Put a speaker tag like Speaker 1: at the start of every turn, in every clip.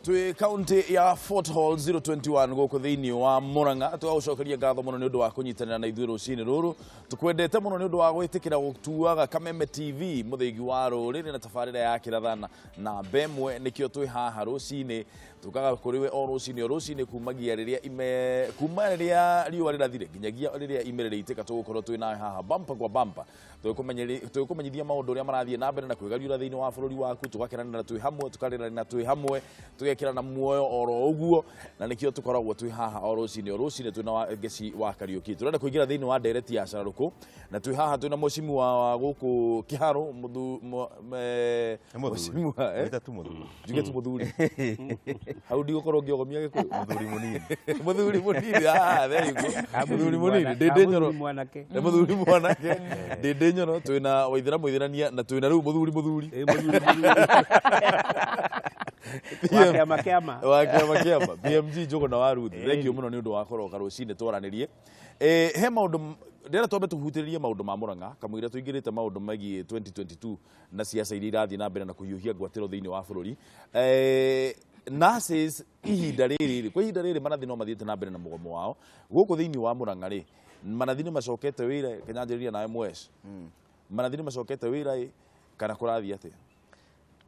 Speaker 1: Twĩ kaunti ya Fort Hall 021 gũkũ thĩinĩ wa Murang'a. Tũgagũcokeria ngatho mũno nĩ ũndũ wa kũnyitanĩra na ithuĩ rũcinĩ rũrũ. Tũkwendete mũno nĩ ũndũ wa gwĩtĩkĩra gũtuaga Kameme TV mũthĩgi wa rũrĩrĩ na tabarĩra ya Kĩrathana na Mbemwe. Nĩkĩo twĩ haha rũcinĩ, tũkaga kũrĩ we o rũcinĩ o rũcinĩ, kumagia rĩrĩa ime kuma rĩrĩa riũa rĩrathire nginyagia rĩrĩa ime rĩrĩitĩka. Tũgũkorwo twĩ nawe haha bumper kwa bumper, tũgĩkũmenyithia maũndũ ũrĩa marathiĩ na mbere na kwĩgariũra thĩinĩ wa bũrũri waku. Tũgakenanĩra twĩ hamwe, tũkarĩranĩra twĩ hamwe, tũgekĩrana muoyo oro ũguo, na nĩkĩo tũkoragwo twĩ haha o rũcinĩ o rũcinĩ twĩna wa Ngeci wa Kariũki. Tũrenda kũingĩra thĩinĩ wa ndereti ya cararũkũ, na twĩ haha twĩna mheshimiwa wa gũkũ Kĩharũ mheshimiwa, eh?
Speaker 2: Wĩta tu mũthuri.
Speaker 1: Njuge tu mũthuri hau, ndigũkorwo ngĩogomia Gĩkũyũ.
Speaker 2: Mũthuri mũnini.
Speaker 1: Mũthuri mũnini, ah, there you go, mũthuri mũnini Ndĩndĩ Nyoro.
Speaker 3: Mwanake.
Speaker 1: Nĩ mũthuri mwanake Ndĩndĩ Nyono, twĩna Waithĩra Mũithĩrania, na twĩna rĩu mũthuri mũthuri.
Speaker 3: Ĩ, mũthuri mũthuri wa kĩama kĩama.
Speaker 1: Wa kĩama kĩama BMG Njũgũna wa Ruth. Thank you mũno nĩ ũndũ wa kũroka rũcinĩ twaranĩrie. He maũndũ ndĩrenda twambe tũhutĩrĩrie, maũndũ ma Mũrang'a, kamũira tũingĩrĩte maũndũ megiĩ 2022 na ciaca iria irathiĩ na mbere na kũhiũhia ngwatĩro thĩinĩ wa bũrũri. Nurses ihinda rĩrĩ rĩ, kwa ihinda rĩrĩ manathi no mathiĩte na mbere na mũgomo wao gũkũ thĩinĩ wa Mũrang'a rĩ. Manathi nĩ macokete wĩra? Kenyanjĩrĩria nawe Mwesh, manathi nĩ macokete wĩra ĩ kana kũrathiĩ atĩa?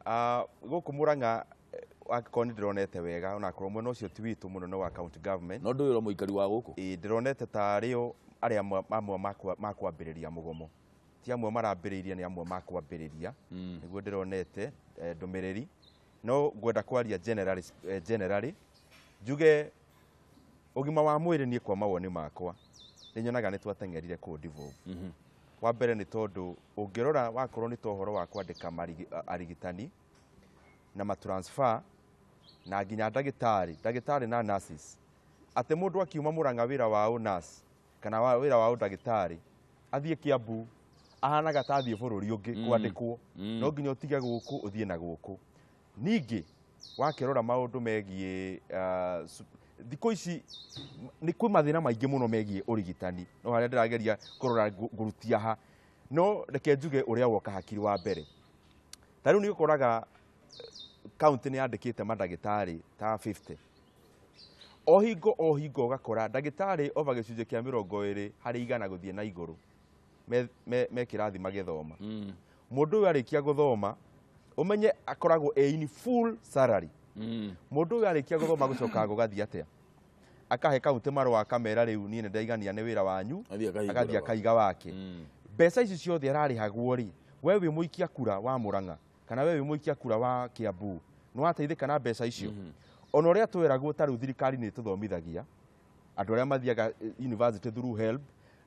Speaker 2: Ah, gũkũ Mũrang'a, angĩkorwo nĩ ndĩronete wega, onakorwo mwena ũcio ti witũ mũno, nĩ wa county government.
Speaker 1: No ndũĩ mũikari wa gũkũ.
Speaker 2: Ĩ, ndĩronete tarĩo arĩa amwe makwambĩrĩria mũgomo, ti amwe marambĩrĩirie, nĩ amwe makwambĩrĩria, nĩguo ndĩronete ndũmĩrĩri. No ngwenda kwaria generally, generally njuge ũgima wa mwĩrĩ, niĩ kwa mawoni makwa nĩ nyonaga nĩ twateng'erire kũ devolve. Wa mbere nĩ tondũ ũngĩrora wakorwo nĩ ta ũhoro wa kwandĩka arigitani na matransfer na nginya ndagĩtarĩ ndagĩtarĩ na nurses, atĩ mũndũ akiuma Mũrang'a wĩra wa ũnurse kana wĩra wa ũndagĩtarĩ athiĩ Kiambu ahanaga ta athiĩ bũrũri ũngĩ kwandĩkwo, no nginya ũtige gũkũ ũthiĩ na gũkũ. Ningĩ wakĩrora maũndũ megiĩ thikũ ici nĩ kwĩ mathĩna maingĩ mũno megiĩ ũrigitani, no harĩa ndĩrageria kũrora ngũrutia ha, no reke njuge ũrĩa woka hakiri wa mbere. Ta rĩu nĩ ũkoraga kaunti nĩ yandĩkĩte mandagĩtarĩ ta 50, o hingo o hingo ũgakora ndagĩtarĩ over gĩcunjĩ kĩa 20% gũthiĩ na igũrũ me kĩrathi magĩthoma. Mũndũ ũyũ arĩkia gũthoma, ũmenye akoragwo e in full salary. Mũndũ ũyũ arĩkia gũthoma gũcokaga gũgathiĩ atĩa? Akahe kaunti marũa, akamera rĩu niĩ nĩ ndaigania nĩ wĩra wanyu.
Speaker 1: Athiĩ akahingũra
Speaker 2: agathiĩ
Speaker 1: wake.
Speaker 2: Akaiga wake. Mbeca ici ciothe ararĩhagwo rĩ, we wĩ mũikia kura wa Mũrang'a kana we wĩ mũikia kura wa Kiambu, nĩ wateithĩka na mbeca icio? Ona ũrĩa tweragwo ta rĩu thirikari nĩ ĩtũthomithagia andũ arĩa mathiaga university through HELB,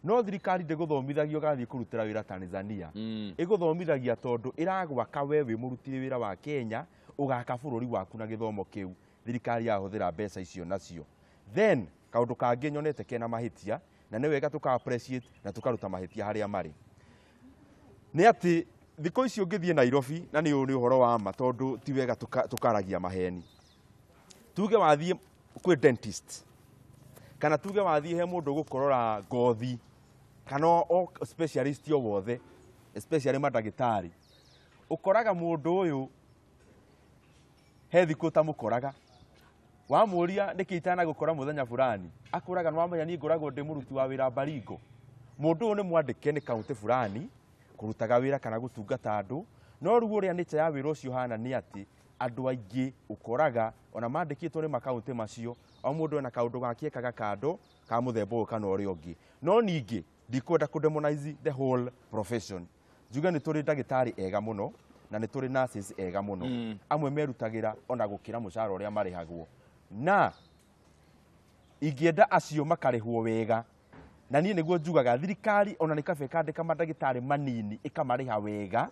Speaker 2: no thirikari ndĩgũthomithagia ũgathiĩ kũrutĩra wĩra Tanzania. Ĩgũthomithagia tondũ ĩragwaka we wĩ mũruti wĩra wa Kenya, ũgaka bũrũri waku na gĩthomo kĩu thirikari yahũthĩra mbeca icio nacio. Then kaũndũ kangĩ nyonete kena mahĩtia, na nĩ wega tũka appreciate na tũkaruta mahĩtia harĩa marĩ, nĩ atĩ thikũ ici ũngĩthiĩ Nairobi, na nĩ ũyũ nĩ ũhoro wa ma tondũ ti wega tũkaragia maheni, tuge wathiĩ kwĩ dentist kana tuge wathiĩ he mũndũ ũgũkũrora ngothi kana o specialist o wothe, especially mandagĩtarĩ, ũkoraga mũndũ ũyũ he thikũ ũtamũkoraga. Wamũria nĩkĩ itanagũkora mũthenya fulani, akũraga nĩ wamenya niĩ ngoragwo ndĩ mũruti wa wĩra Baringo. Mũndũ ũyũ nĩ mwandĩke nĩ kaunti fulani kũrutaga wĩra kana gũtungata andũ, no rĩu ũrĩa nature ya wĩra ũcio hana nĩ atĩ andũ aingĩ ũkoraga ona mandĩkĩtwo nĩ makaunti macio, o mũndũ ena kaũndũ gake ekaga kando ka mũthemba ũyũ kana ũrĩa ũngĩ. No ningĩ ndikwenda kũ demonize the whole profession. Njuge nĩ tũrĩ ndagĩtarĩ ega mũno na nĩ tũrĩ nurses ega mũno, amwe merutagĩra ona gũkĩra mũcara ũrĩa marĩhagwo, na ingĩenda acio makarĩhwo wega. Na niĩ nĩguo njugaga thirikari ona nĩ kaba ĩkandĩka mandagĩtarĩ manini ĩkamarĩha wega,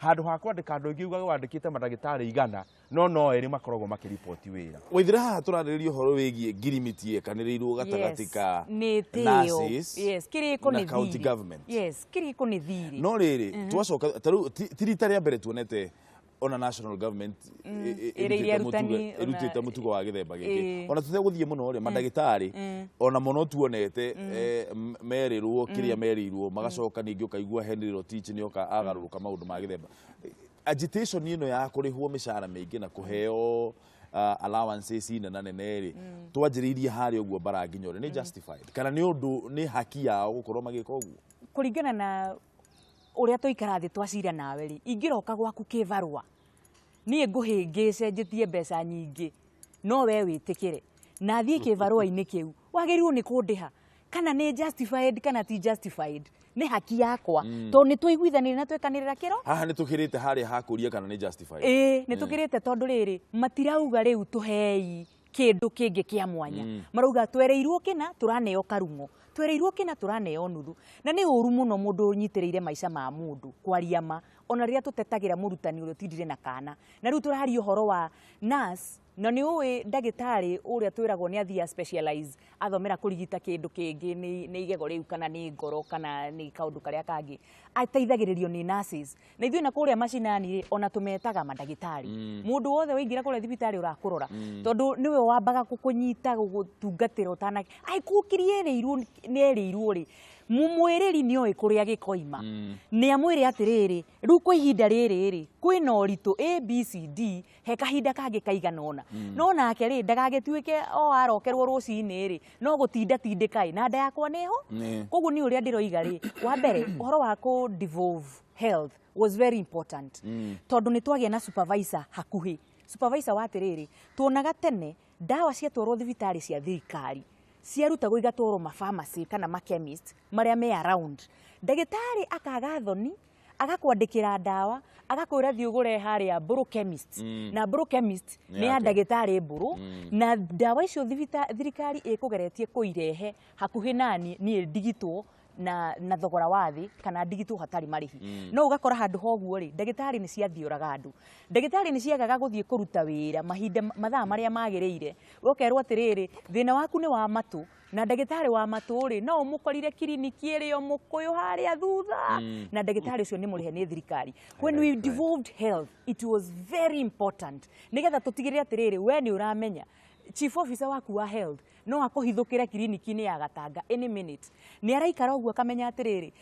Speaker 2: handũ ha kwandĩka andũ aingĩ ugaga wandĩkĩte mandagĩtarĩ 100 no erĩ makoragwo makĩriboti wĩra.
Speaker 1: Waithĩra, haha tũrarĩrĩria ũhoro wĩgiĩ ngirimiti ĩkanĩrĩirwo gatagatĩ ka
Speaker 4: nĩ tĩo
Speaker 1: nurses
Speaker 4: yes, kĩrĩko
Speaker 1: na
Speaker 4: nĩ
Speaker 1: county
Speaker 4: thirĩ.
Speaker 1: government.
Speaker 4: Yes, kĩrĩko nĩ thirĩ.
Speaker 1: No rĩrĩ, twacoka ta rĩu ti rita rĩa mbere tuonete ona national government
Speaker 4: ĩrĩire arutani
Speaker 1: ĩrutĩte mũtugo wa gĩthemba gĩkĩ. Ona tũtegũthiĩ mũno rĩ, mandagĩtarĩ ona mũno tuonete merĩrwo kĩrĩa merĩirwo, magacoka ningĩ ũkaigua Henry Rotich nĩoka agarũrũka maũndũ ma gĩthemba. Agitation ĩno ya kũrĩhwo mĩcara mĩingĩ na kũheo allowances nene nene rĩ, twanjĩrĩirie harĩa ũguo bara nginya rĩ, nĩ justified kana nĩ ũndũ nĩ haki yao gũkorwo magĩka ũguo?
Speaker 4: Kũringana na ũrĩa tũikara thĩ twacira nawe rĩ, ingĩroka gwaku kĩbarũa niĩ ngũhĩngĩce njĩtie mbeca nyingĩ, no we wĩtĩkĩre na thiĩ kĩbarũa-inĩ kĩu, wagĩrĩirwo nĩ kũndĩha kana nĩ justified kana ti justified, nĩ haki yakwa tondũ nĩ tũiguithanĩrie na twekanĩrĩra kĩro.
Speaker 1: Haha nĩ tũkĩrĩte harĩa hakũria kana nĩ justified.
Speaker 4: Ĩĩ, nĩ tũkĩrĩte tondũ rĩrĩ matirauga rĩu tũhei kĩndũ kĩngĩ kĩa mwanya, marauga twereirwo kĩna tũraneo karung'o, twereirwo kĩna tũraneo nuthu. Na nĩ ũru mũno mũndũ ũnyitĩrĩire maica ma mũndũ kwaria ma, ona rĩrĩa tũtetagĩra mũrutani ũrĩa ũtindire na kana. Na rĩu tũraria ũhoro wa nurse, na nĩ ũĩ ndagĩtarĩ ũrĩa twĩragwo nĩ athiĩ specialize athomera kũrigita kĩndũ kĩngĩ, nĩ igego rĩu kana nĩ ngoro kana nĩ kaũndũ karĩa kangĩ, ateithagĩrĩrio nĩ nurses. Na ithuĩ na kũrĩa macinani rĩ, ona tũmetaga mandagĩtarĩ. Mũndũ wothe waingĩra kũrĩa thibitarĩ ũrakũrora, tondũ nĩwe wambaga gũkũnyita gũgũtungatĩra ũtana aikũkirie erĩirwo nĩ erĩirwo rĩ, mũmwĩrĩri nĩ oĩ kũrĩa gĩkoima, nĩ amwĩre atĩrĩrĩ, rĩu kwa ihinda rĩrĩ rĩ kwĩna ũritũ A B C D, he kahinda kangĩ kaigana ũna. No nake rĩ ndagagĩtuĩke o arokerwo rũcinĩ rĩ no gũtinda tindĩka ĩ na nda yakwa nĩho. Koguo nĩ ũrĩa ndĩroiga rĩ, wa mbere ũhoro wa kũ devolve health was very important, tondũ nĩ twagĩa na supervisor hakuhĩ. Supervisor wa atĩrĩrĩ, tuonaga tene ndawa ciatwarwo thibitarĩ cia thirikari ciarutagwo igatwarwo ma pharmacy kana ma chemist marĩa me around, ndagĩtarĩ akaga thoni agakwandĩkĩra ndawa agakwĩra thiĩ ũgũre harĩa Mbũrũ chemist, na Mbũrũ chemist nĩ ya ndagĩtarĩ Mbũrũ, na ndawa icio thirikari ĩkũgeretie kũirehe hakuhĩ nani niĩ ndigitwo na thogora wa thĩ kana ndigitwo hatarĩ marĩhi. No ũgakora handũ hoguo rĩ, ndagĩtarĩ nĩ ciathiũraga andũ, ndagĩtarĩ nĩ ciagaga gũthiĩ kũruta wĩra mahinda mathaa marĩa magĩrĩire. Ũkerwo atĩrĩrĩ, thĩna waku nĩ wa matũ, na ndagĩtarĩ wa matũ rĩ no ũmũkorire kiriniki ĩrĩ o mũkũyũ harĩa thutha, na ndagĩtarĩ ũcio nĩ mũrĩhe nĩ thirikari. When we devolved health it was very important nĩgetha tũtigĩrĩre atĩrĩrĩ, we nĩ ũramenya chief officer waku wa health no akũhithũkĩre kiriniki-inĩ ya Gatanga any minute, nĩ araikara ũguo akamenya atĩrĩrĩ,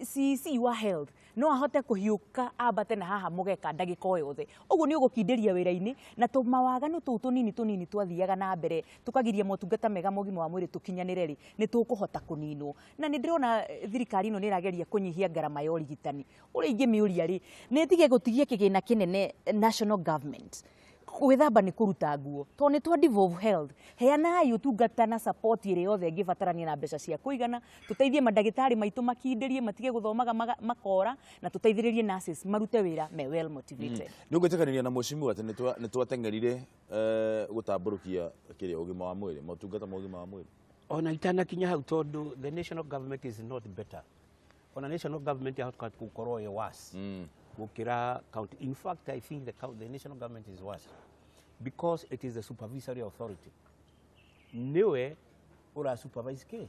Speaker 4: CC wa health no ahote kũhiũka ambate na haha mũgeka ndagĩka o yothe. Ũguo nĩ ũgũkindĩria wĩra-inĩ, na tũmawaganu tũu tũnini tũnini twathiaga na mbere tũkagiria motungata mega ma ũgima wa mwĩrĩ tũkinyanĩre rĩ, nĩ tũkũhota kũninwo. Na nĩ ndĩrona thirikari ĩno nĩ ĩrageria kũnyihia ngarama ya ũrigitani. Ũrĩa ingĩmĩũria rĩ, nĩ ĩtige gũtigia kĩgĩna kĩnene national government gwĩthamba nĩ kũruta nguo, tondũ nĩ twa devolve health, heanai ũtungata na support ĩrĩa yothe ĩngĩbatarania na mbeca cia kũigana, tũteithie mandagĩtarĩ maitũ makindĩrie matige gũthomaga makora, na tũteithĩrĩrie nurses marute wĩra me well motivated.
Speaker 1: Nĩ ũgwĩtĩkanĩria na mheshimiwa atĩ nĩ twateng'erire gũtambũrũkia kĩrĩa ũgima wa mwĩrĩ, motungata ma ũgima wa mwĩrĩ?
Speaker 3: Ona itanakinya hau, tondũ the national government is not better. Ona national government yahota gũkorwo ĩ worse gũkĩra county. In fact, I think the national government is worse because it is the supervisory authority. Niwe ura supervise kĩ?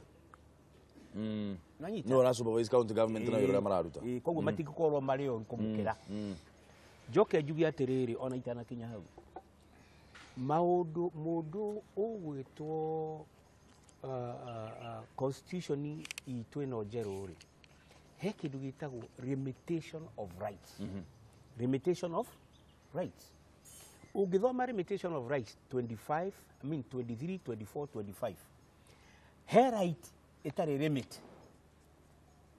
Speaker 3: Nanyita?
Speaker 1: Niwe ura supervise county government na wĩra ũrĩa mararuta.
Speaker 3: Koguo matingĩkorwo marĩ oru kũmũkĩra. Njoke njuge atĩrĩrĩ, ona itanakinya hau, maũndũ mũndũ ũgwĩtwo constitution itũ ĩno njerũ rĩ, he kĩndũ gĩtagwo limitation of rights. Limitation of rights. Ũngĩthoma limitation of rights 25, I mean 23, 24, 25. He right ĩtarĩ limit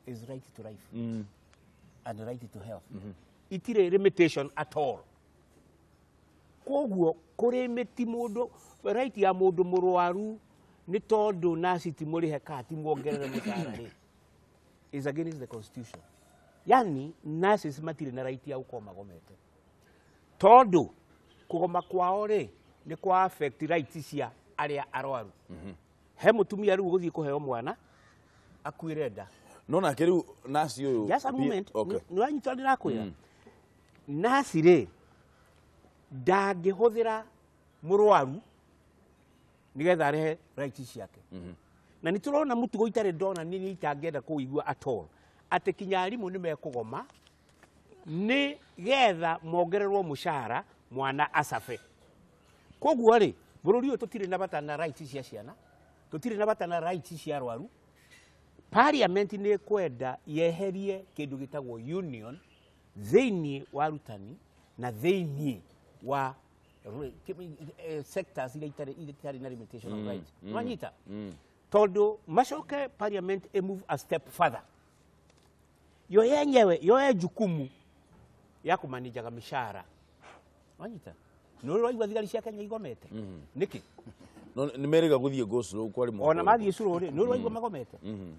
Speaker 3: is right to life and right to health. Itirĩ limitation at all. Koguo kũrĩ mĩti mũndũ right ya mũndũ mũrwaru nĩ tondũ nurse ti mũrĩhe kana ti muongerere mũcara rĩ, is against the constitution. Yani nurses matirĩ na right ya gũkorwo magomete, tondũ kũgoma kwao rĩ nĩ kwa affect rights cia arĩa arwaru. He mũtumia rĩu ũgũthiĩ kũheo mwana akuĩre nda.
Speaker 1: No nake rĩu nurse ũyũ
Speaker 3: Just a moment.
Speaker 1: Okay.
Speaker 3: Nĩ wanyita ndĩrakwĩra. Nurse rĩ ndangĩhũthĩra mũrwaru nĩgetha arehe rights ciake. Na nĩ tũrona mũtugo itarĩ ndona nĩ itangĩenda kũigua at all, atĩ kinya arimũ nĩ mekũgoma nĩ getha mongererwo mũcara mwana acabe. Koguo rĩ bũrũri ũyũ tũtirĩ na bata na rights cia ciana, tũtirĩ na bata na rights cia arwaru. Parliament nĩ ĩkwenda yeherie kĩndũ gĩtagwo union thĩinĩ wa arutani na thĩinĩ wa sectors iria itarĩ na limitation of rights. Nwanyita tondũ macoke parliament ĩ move a step further, yo yenyewe yoe jukumu ya kũmanijaga mĩcara. Wanyita nĩ ũraigua thigari cia Kenya igomete nĩkĩ?
Speaker 1: No nĩ merĩga gũthiĩ go slow kwarĩ mwaka
Speaker 3: Ona
Speaker 1: ũyũ.
Speaker 3: Mathiĩ cũrũ rĩ, nĩ ũraigua magomete?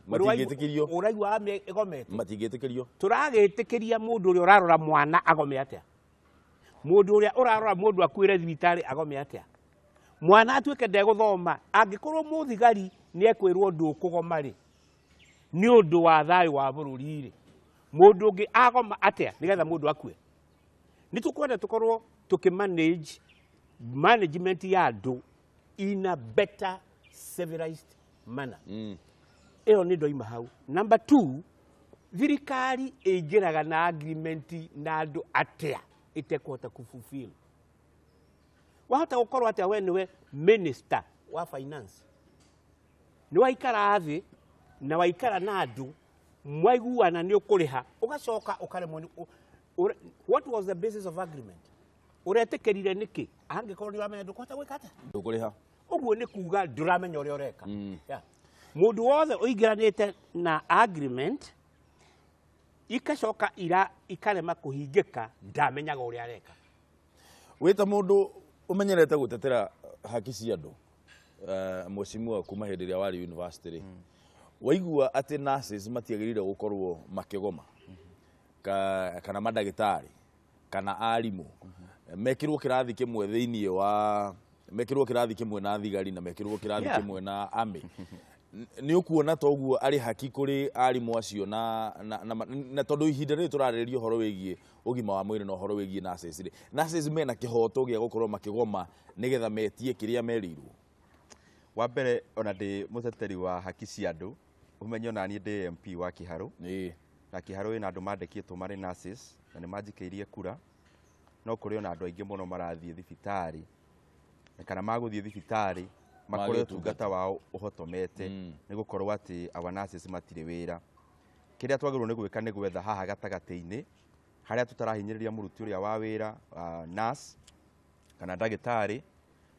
Speaker 1: Matingĩtĩkĩrio.
Speaker 3: Ũraigua army ĩgomete?
Speaker 1: Matingĩtĩkĩrio.
Speaker 3: Tũragĩtĩkĩria mũndũ ũrĩa ũrarora mwana agome atĩa? Mũndũ ũrĩa ũrarora mũndũ akuĩre thibitarĩ agome atĩa? Mwana atuĩke ndegũthoma angĩkorwo mũthigari nĩ ekwĩrwo ndũkũgoma rĩ, nĩ ũndũ wa thayũ wa bũrũri rĩ, mũndũ ũngĩ agoma atĩa nĩgetha mũndũ akue? Nĩ tũkwenda tũkorwo tũkĩmanage management ya andũ in a better civilized manner. Ĩyo nĩ ndoima hau. Number two, thirikari ĩingĩraga na agreement na andũ atĩa ĩtekũhota kũfulfill? Wahota gũkorwo atĩa we nĩwe minister wa finance, nĩ waikara thĩ na waikara na andũ mwaiguana nĩ ũkũrĩha, ũgacoka ũkaremwo nĩ what was the basis of agreement? Ũretĩkĩrire nĩkĩ angĩkorwo nĩ ũramenya ndũkũhota gwĩka atĩa?
Speaker 1: Ndũkũrĩha.
Speaker 3: Ũguo nĩ kuga ndũramenya ũrĩa ũreka. Yeah. Mũndũ wothe ũingĩranĩte na agreement ikacoka ira ikarema kũhingĩka ndamenyaga ũrĩa areka.
Speaker 1: Wĩ ta mũndũ ũmenyerete gũtetera haki cia andũ, mheshimiwa, kuma hĩndĩ ĩrĩa warĩ university rĩ, waigua atĩ nurses matiagĩrĩire gũkorwo makĩgoma kana mandagĩtarĩ kana arimũ mekĩrwo kĩrathi kĩmwe thĩinĩ wa mekĩrwo kĩrathi kĩmwe na thigari na mekĩrwo kĩrathi kĩmwe na army, nĩ ũkuona ta ũguo arĩ haki kũrĩ arimũ acio na tondũ ihinda rĩrĩ tũrarĩrĩria ũhoro wĩgiĩ ũgima wa mwĩrĩ na ũhoro wĩgiĩ nurses rĩ, nurses mena kĩhoto gĩa gũkorwo makĩgoma nĩgetha metie kĩrĩa merĩirwo?
Speaker 2: Wa mbere, ona ndĩ mũteteri wa haki cia andũ, ũmenye ona niĩ ndĩ MP wa Kĩharũ. Na Kĩharũ ĩna andũ mandĩkĩtwo marĩ nurses na nĩ manjikĩirie kura, no kũrĩ ona andũ aingĩ mũno marathiĩ thibitarĩ na kana magũthiĩ thibitarĩ makore
Speaker 1: mage
Speaker 2: ũtungata wao ũhotomete nĩ gũkorwo atĩ our nurses matirĩ wĩra. Kĩrĩa twagĩrĩirwo nĩ gwĩka nĩ gwetha haha gatagatĩ-inĩ harĩa tũtarahinyĩrĩria mũruti ũrĩa wa wĩra, nurse kana ndagĩtarĩ,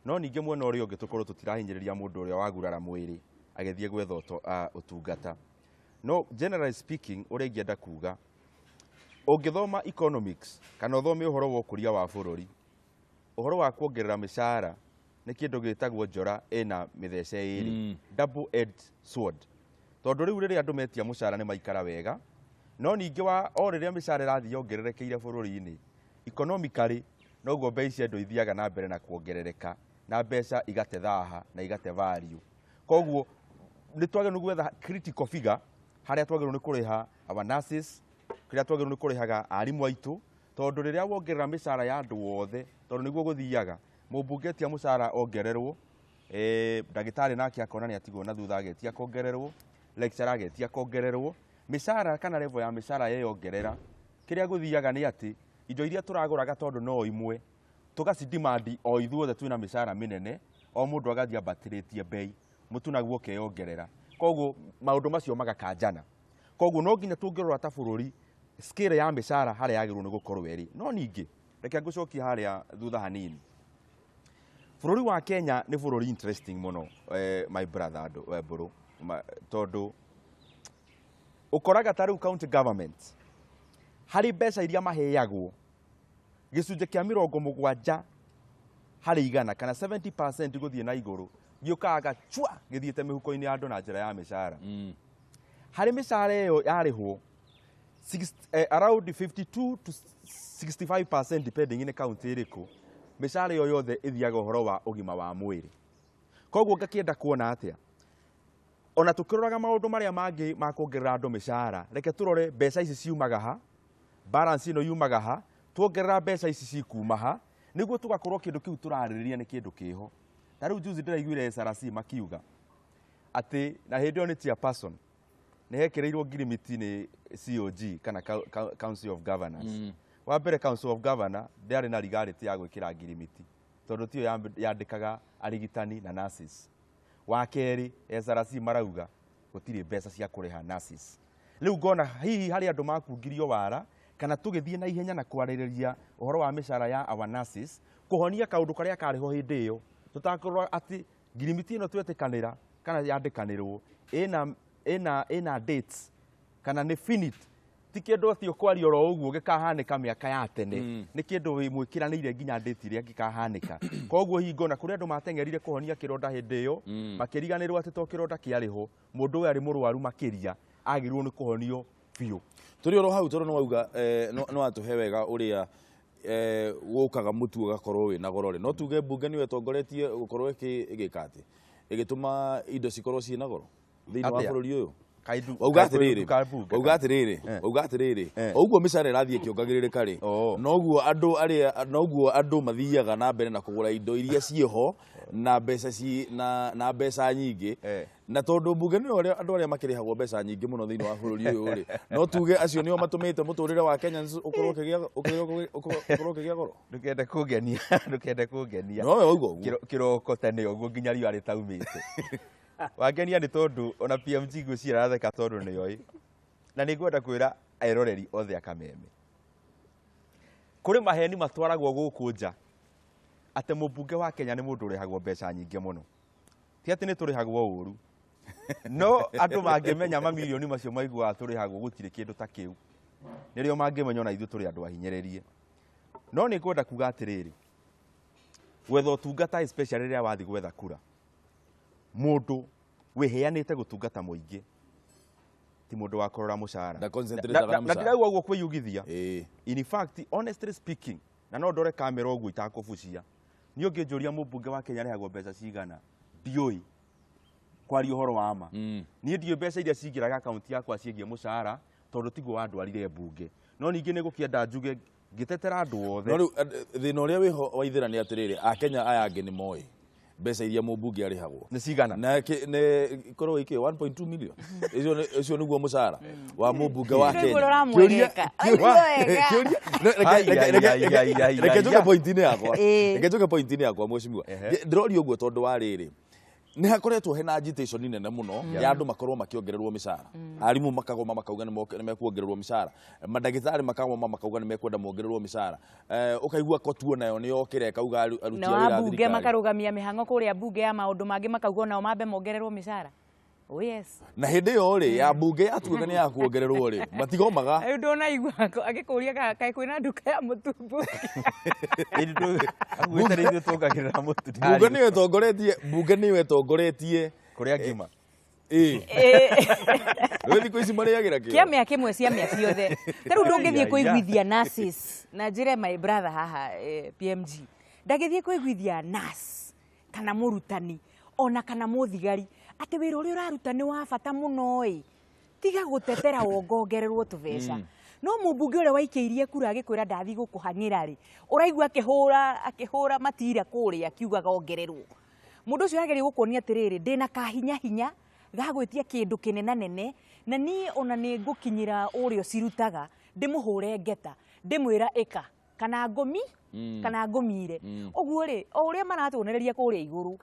Speaker 2: no ningĩ mwena ũrĩa ũngĩ tũkorwo tũtirahinyĩrĩria mũndũ ũrĩa wagurara mwĩrĩ agĩthiĩ gwetha ũtungata. No generally speaking, ũrĩa ingĩenda kuga, ũngĩthoma economics kana ũthome ũhoro wa ũkũria wa bũrũri, ũhoro wa kuongerera mĩcara nĩ kĩndũ gĩtagwo njora ĩna mĩthece ĩrĩ, double edged sword, tondũ rĩu rĩrĩa andũ metia mũcara nĩ maikara wega, no ningĩ wa o rĩrĩa mĩcara ĩrathiĩ yongererekeire bũrũri-inĩ, economically noguo mbei cia indo ithiaga na mbere na kuongerereka na mbeca igate thaha na igate value. Koguo nĩ twagĩrĩirwo nĩ gwetha critical figure harĩa twagĩrĩirwo nĩ kũrĩha our nurses, kĩrĩa twagĩrĩirwo nĩ kũrĩhaga arimũ aitũ, tondũ rĩrĩa wongerera mĩcara ya andũ othe, tondũ nĩguo gũthiaga, mũmbunge etia mũcara ongererwo, ndagĩtarĩ nake akona nĩ atigwo na thutha agetia kongererwo, lecturer agetia kongererwo, mĩcara kana level ya mĩcara yeyongerera, kĩrĩa gũthiaga nĩ atĩ indo iria tũragũraga tondũ no imwe tũgacidimandi o ithuothe twĩna mĩcara mĩnene, o mũndũ agathiĩ ambatĩrĩtie bei, mũtu naguo ũkeyongerera, koguo maũndũ macio magakanjana. Koguo no nginya tũngĩrora ta bũrũri scale ya mĩcara harĩa yagĩrĩirwo nĩ gũkorwo ĩrĩ. No ningĩ reke ngũcokie harĩa thutha hanini. Bũrũri wa Kenya nĩ bũrũri interesting mũno, my brother andũ Mbũrũ, tondũ ũkoraga ta rĩu county government harĩ mbeca iria maheagwo, gĩcunjĩ kĩa 70% kana 70% gũthiĩ na igũrũ gĩũkaga chua gĩthiĩte mĩhuko-inĩ ya andũ na njĩra ya mĩcara. Harĩ mĩcara ĩyo yarĩhwo, around 52 to 65% depending nĩ county ĩrĩkũ, mĩcara ĩyo yothe ĩthiaga ũhoro wa ũgima wa mwĩrĩ. Koguo ngakĩenda kuona atĩa ona tũkĩroraga maũndũ marĩa mangĩ ma kuongerera andũ mĩcara, reke tũrore mbeca ici ciumaga ha, balance ĩno yumaga ha, tuongerera mbeca ici cikuma ha, nĩguo tũgakorwo kĩndũ kĩu tũrarĩrĩria nĩ kĩndũ kĩho. Ta rĩu juzi ndĩraiguire SRC makiuga atĩ na hĩndĩ ĩyo nĩ chairperson nĩ hekĩrĩirwo ngirimiti nĩ COG kana Council of Governors. Wa mbere, Council of Governor ndĩarĩ na legality ya gwĩkĩra ngirimiti tondũ tiyo yandĩkaga arigitani na nurses. Wa kerĩ, SRC marauga gũtirĩ mbeca cia kũrĩha nurses. Rĩu ngona hihi harĩ andũ makungirio wara Kana tũgĩthiĩ na ihenya na kwarĩrĩria ũhoro wa mĩcara ya our nurses, kũhonia kaũndũ karĩa karĩ ho hĩndĩ ĩyo, tũtakũrora atĩ ngirimiti ĩno twetĩkanĩra kana yandĩkanĩrwo ĩna dates kana nĩ finite, ti kĩndũ atĩ ũkwaria oro ũguo gĩkahanĩka mĩaka ya tene, nĩ kĩndũ wĩmwĩkĩranĩire nginya date ĩrĩa gĩkahanĩka. Koguo hingo na kũrĩ andũ mateng'erire kũhonia kĩronda hĩndĩ ĩyo, makĩriganĩrwo atĩ to kĩronda kĩarĩ ho, mũndũ ũyũ arĩ mũrwaru makĩria, agĩrĩirwo nĩ kũhonio biũ.
Speaker 1: Tũrĩ oro hau tondũ nĩwauga nĩ watũhe wega ũrĩa gũkaga mũtu ũgakorwo wĩna goro rĩ, no tuge mbunge nĩyo ĩtongoretie gũkorwo ĩgĩka atĩ ĩgĩtũma indo cikorwo ciĩna goro thĩinĩ wa bũrũri ũyũ. Wauga atĩrĩrĩ, wauga atĩrĩrĩ, wauga atĩrĩrĩ, ũguo mĩcara ĩrathiĩ ĩkĩongagĩrĩrĩka rĩ, noguo andũ arĩa, noguo andũ mathiaga na mbere na kũgũra indo iria ciĩho na mbeca ci na mbeca nyingĩ. Na tondũ mbunge nĩyo andũ arĩa makĩrĩhagwo mbeca nyingĩ mũno thĩinĩ wa bũrũri ũyũ rĩ, no tuge acio nĩo matũmĩte mũtũrĩre wa Kenya ũkorwo ũkĩgĩa goro.
Speaker 2: Ndũkende kũngenia, ndũkende kũngenia.
Speaker 1: No we wauga ũguo.
Speaker 2: Kĩroko tene ũguo nginya riũa rĩtaumĩte. Wangenia nĩ tondũ ona PMG ngwĩciria aratheka tondũ nĩoĩ. Na nĩ ngwenda kwĩra eroreri othe a Kameme, kũrĩ maheni matwaragwo gũkũ nja atĩ mũmbunge wa Kenya nĩ mũndũ ũrĩhagwo mbeca nyingĩ mũno. Ti atĩ nĩ tũrĩhagwo ũru, no andũ mangĩmenya mamirioni macio maiguaga tũrĩhagwo gũtirĩ kĩndũ ta kĩu, nĩrĩo mangĩmenya ona ithuĩ tũrĩ andũ ahinyĩrĩrie. No nĩ ngwenda kuga atĩrĩrĩ, gwetha ũtungata especially rĩrĩa wathiĩ gwetha kura, mũndũ wĩheanĩte gũtungata mũingĩ ti mũndũ wa kũrora mũcara. Na ndirauga ũguo kwĩyugithia. In fact, honestly speaking, na no ndore kamera ũguo itakũbucia, niĩ ũngĩnjũria mũmbunge wa Kenya arĩhagwo mbeca cigana, ndiũĩ kwaria ũhoro wa ma. Niĩ ndiũĩ mbeca iria cingĩraga akaunti yakwa ciĩgiĩ mũcara tondũ tiguo wandwarire mbunge. No ningĩ nĩ gũkĩenda njuge ngĩtetera andũ othe.
Speaker 1: No rĩu thĩna ũrĩa wĩho Waithĩra nĩ atĩrĩrĩ, Akenya aya angĩ nĩ moĩ mbeca iria mũmbunge arĩhagwo
Speaker 2: nĩ cigana,
Speaker 1: na nĩ ikorwo ikĩ 1.2 million. Icio nĩguo mũcara wa mũmbunge wa Kenya. Reke njoke point-inĩ yakwa, reke njoke point-inĩ yakwa mheshimiwa. Ndĩroria ũguo tondũ wa rĩrĩ, nĩ hakoretwo hena agitation nene mũno ya andũ makorwo makĩongererwo mĩcara. Arimũ makagoma makauga nĩ mekuongererwo mĩcara, mandagĩtarĩ makagoma makauga nĩ mekwenda mongererwo mĩcara. Ũkaigua kotuo nayo nĩ yokĩra ĩkauga aruti a wĩra a
Speaker 4: thirikari
Speaker 1: mbunge
Speaker 4: makarũgamia mĩhang'o kũrĩa mbunge ya maũndũ mangĩ makauga onao mambe mongererwo mĩcara. Oh yes.
Speaker 1: Na hĩndĩ ĩyo rĩ ya mbunge yatuĩka nĩ ya kuongererwo rĩ, matigomaga.
Speaker 4: Rĩu ndũnaigua agĩkũria kaĩ kwĩna nduka ya mũtu mbunge.
Speaker 2: Akuĩte rĩ ithuĩ tuongagĩrĩra mũtu.
Speaker 1: Mbunge nĩyo ĩtongoretie, mbunge nĩyo ĩtongoretie
Speaker 2: kũrĩa ngima.
Speaker 1: Rĩu thikũ ici marĩagĩra kĩo.
Speaker 4: Kĩamĩa kĩmwe ciamĩa ciothe. Ta rĩu ndũngĩthiĩ kũiguithia nurses na njĩre my brother haha PMG. Ndangĩthiĩ kũiguithia nurse kana mũrutani ona kana mũthigari atĩ wĩra ũrĩa ũraruta nĩ wa bata mũno ĩ, tiga gũtetera wongongererwo tũbeca. No mũmbunge ũrĩa waikĩirie kura agĩkwĩra ndathiĩ gũkũhang'ĩra rĩ, ũraigua akĩhũra matira kũrĩa akiugaga ongererwo. Mũndũ ũcio arageria gũkuonia atĩrĩrĩ, ndĩna kahinya hinya ga gwĩtia kĩndũ kĩnenanene na niĩ ona nĩ ngũkinyĩra ũrĩa ũcirutaga ndĩmũhũre ngeta ndĩmwĩra ĩka kana ngũmi kana ngũmire. Ũguo rĩ, o ũrĩa maratuonereria kũrĩa igũrũ,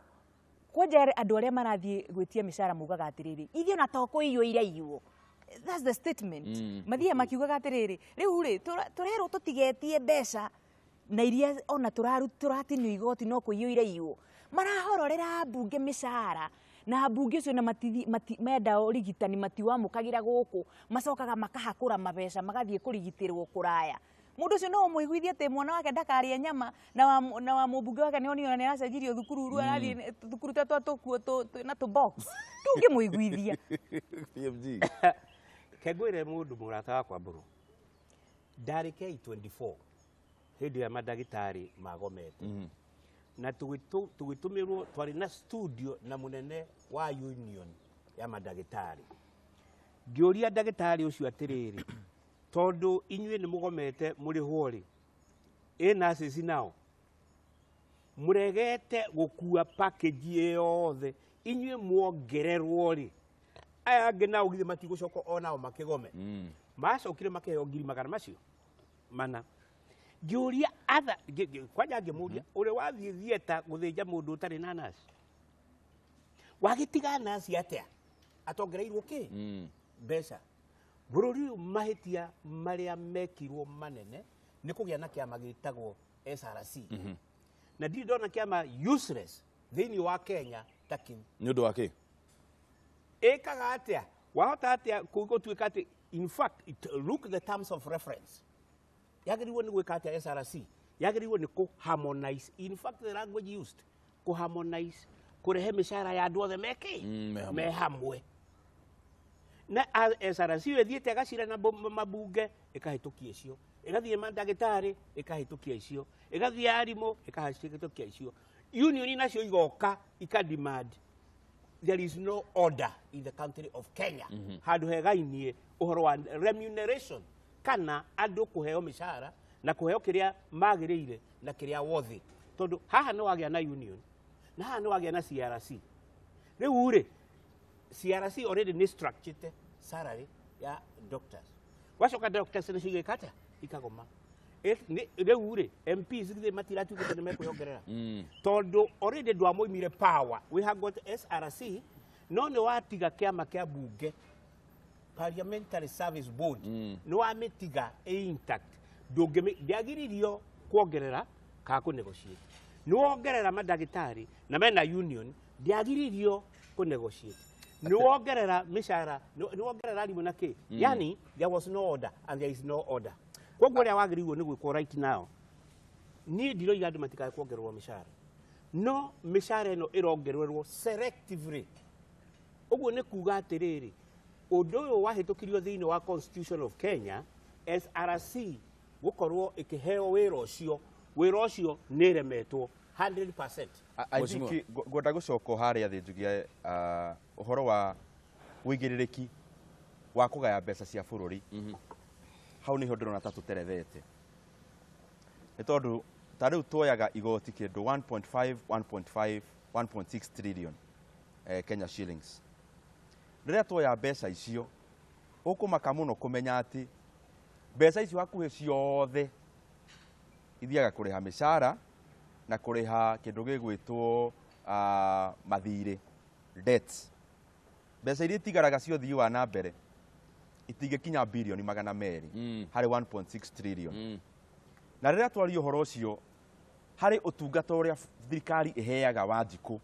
Speaker 4: kwanja andũ arĩa marathiĩ gwĩtia mĩcara mugaga atĩrĩrĩ, ithuĩ ona to kũiywo iraiywo. That's the statement. Mathiaga makiugaga atĩrĩrĩ, rĩu rĩ tũrerwo tũtigetie mbeca na iria ona tũratinio igoti no kũiywo iraiywo. Marahororera mbunge mĩcara na mbunge ũcio na menda ũrigitani matiwamũkagĩra gũkũ, macokaga makahakũra mabeca magathiĩ kũrigitĩrwo kũraya. Mũndũ ũcio no ũmũiguithie atĩ mwana wake ndakarĩe nyama na wa mũmbunge wake nĩonio ona nĩaracenjirio thukuru rĩu arathiĩ thukuru ta twa tũkuo na tũ box. Ndũngĩmũiguithia.
Speaker 1: PMG.
Speaker 3: Ke ngwĩre mũndũ mũrata wakwa Mbũrũ, ndarĩ K24 hĩndĩ ĩrĩa mandagĩtarĩ magomete. Na tũgĩtũmĩrwo twarĩ na studio na mũnene wa union ya mandagĩtarĩ. Ngĩũria ndagĩtarĩ ũcio atĩrĩrĩ, tondũ inyuĩ nĩ mũgomete mũrĩhwo rĩ, ĩ nurses nao mũregete gũkua package yothe, inyuĩ muongererwo rĩ, aya angĩ nao githĩ matigũcoka onao makĩgome. Macokire makĩheo ngiri magana macio mana. Ngĩũria atha kwanja ngĩmũria ũrĩa wathiĩ theatre gũthĩnja mũndũ ũtarĩ na nurse, wagĩtiga nurse atĩa atongereirwo kĩ mbeca? Bũrũri ũyũ mahĩtia marĩa mekirwo manene nĩ kũgĩa na kĩama gĩtagwo SRC. Na ndirĩ ndona kĩama useless thĩinĩ wa Kenya ta kĩu.
Speaker 1: Nĩ ũndũ wa kĩ?
Speaker 3: Ĩkaga atĩa? Wahota atĩa gũtuĩka atĩ, in fact, look the terms of reference. Yagĩrĩirwo nĩ gwĩka atĩa SRC? Yagĩrĩirwo nĩ kũ harmonize, in fact the language used, kũ harmonize, kũrehe mĩcara ya andũ othe meke
Speaker 1: Me hamwe.
Speaker 3: Me hamwe. Na SRC ĩyo ĩthiĩte ĩgacira na mabunge ĩkahĩtũkia icio, ĩgathiĩ mandagĩtarĩ ĩkahĩtũkia icio, ĩgathiĩ arimũ ĩkahĩtũkia icio, union nacio igoka ika demand. There is no order in the country of Kenya. Handũ hegainie ũhoro wa remuneration kana andũ kũheo mĩcara na kũheo kĩrĩa magĩrĩire na kĩrĩa wothe, tondũ haha nĩ wagĩa na union na haha nĩ wagĩa na CRC. Rĩu rĩ, CRC already nĩ structured salary ya doctors. Wacoka doctors nĩcio igĩka atĩa? Ikagoma. Rĩu rĩ, MPs githĩ matiratuĩkĩte nĩ mekwĩongerera, tondũ already ndwamoimire power. We have got SRC, no nĩ watiga kĩama kĩa bunge, Parliamentary Service Board, nĩ wamĩtiga ĩ intact. Ndĩagiririo kuongerera kana kũ negotiate. Nĩ wongerera mandagĩtarĩ na mena union, ndĩagiririo kũ negotiate. Nĩ wongerera mĩcara, nĩ wongerera arimũ na kĩ. Yani there was no order and there is no order. Koguo ũrĩa wagĩrĩirwo nĩ gwĩkwo right now, niĩ ndiroiga andũ matikae kuongererwo mĩcara, no mĩcara ĩno ĩrongererwo selectively. Ũguo nĩ kuga atĩrĩrĩ, ũndũ ũyũ wahĩtũkirio thĩinĩ wa Constitution of Kenya, SRC gũkorwo ĩkĩheo wĩra ũcio, wĩra ũcio nĩ ĩremetwo 100%.
Speaker 2: I
Speaker 1: Mheshimiwa.
Speaker 2: think ngwenda gũcoka o harĩa thĩ njugie ũhoro wa ũigĩrĩrĩki wa kũgaya mbeca cia bũrũri. Hau nĩho ndĩrona ta tũterethete, nĩ tondũ ta rĩu tuoyaga igoti kĩndũ 1.5 1.5 1.6 trillion Kenya shillings. Rĩrĩa tuoya mbeca icio, ũkũmaka mũno kũmenya atĩ mbeca icio hakuhĩ ciothe ithiaga kũrĩha mĩcara na kũrĩha kĩndũ gĩgwĩtwo mathirĩ, debts. Mbeca iria itigaraga cia ũthii wa na mbere itingĩkinya birioni 200 harĩ 1.6 trillion. Na rĩrĩa twaria ũhoro ũcio harĩ ũtungata ũrĩa thirikari ĩheaga Wanjikũ,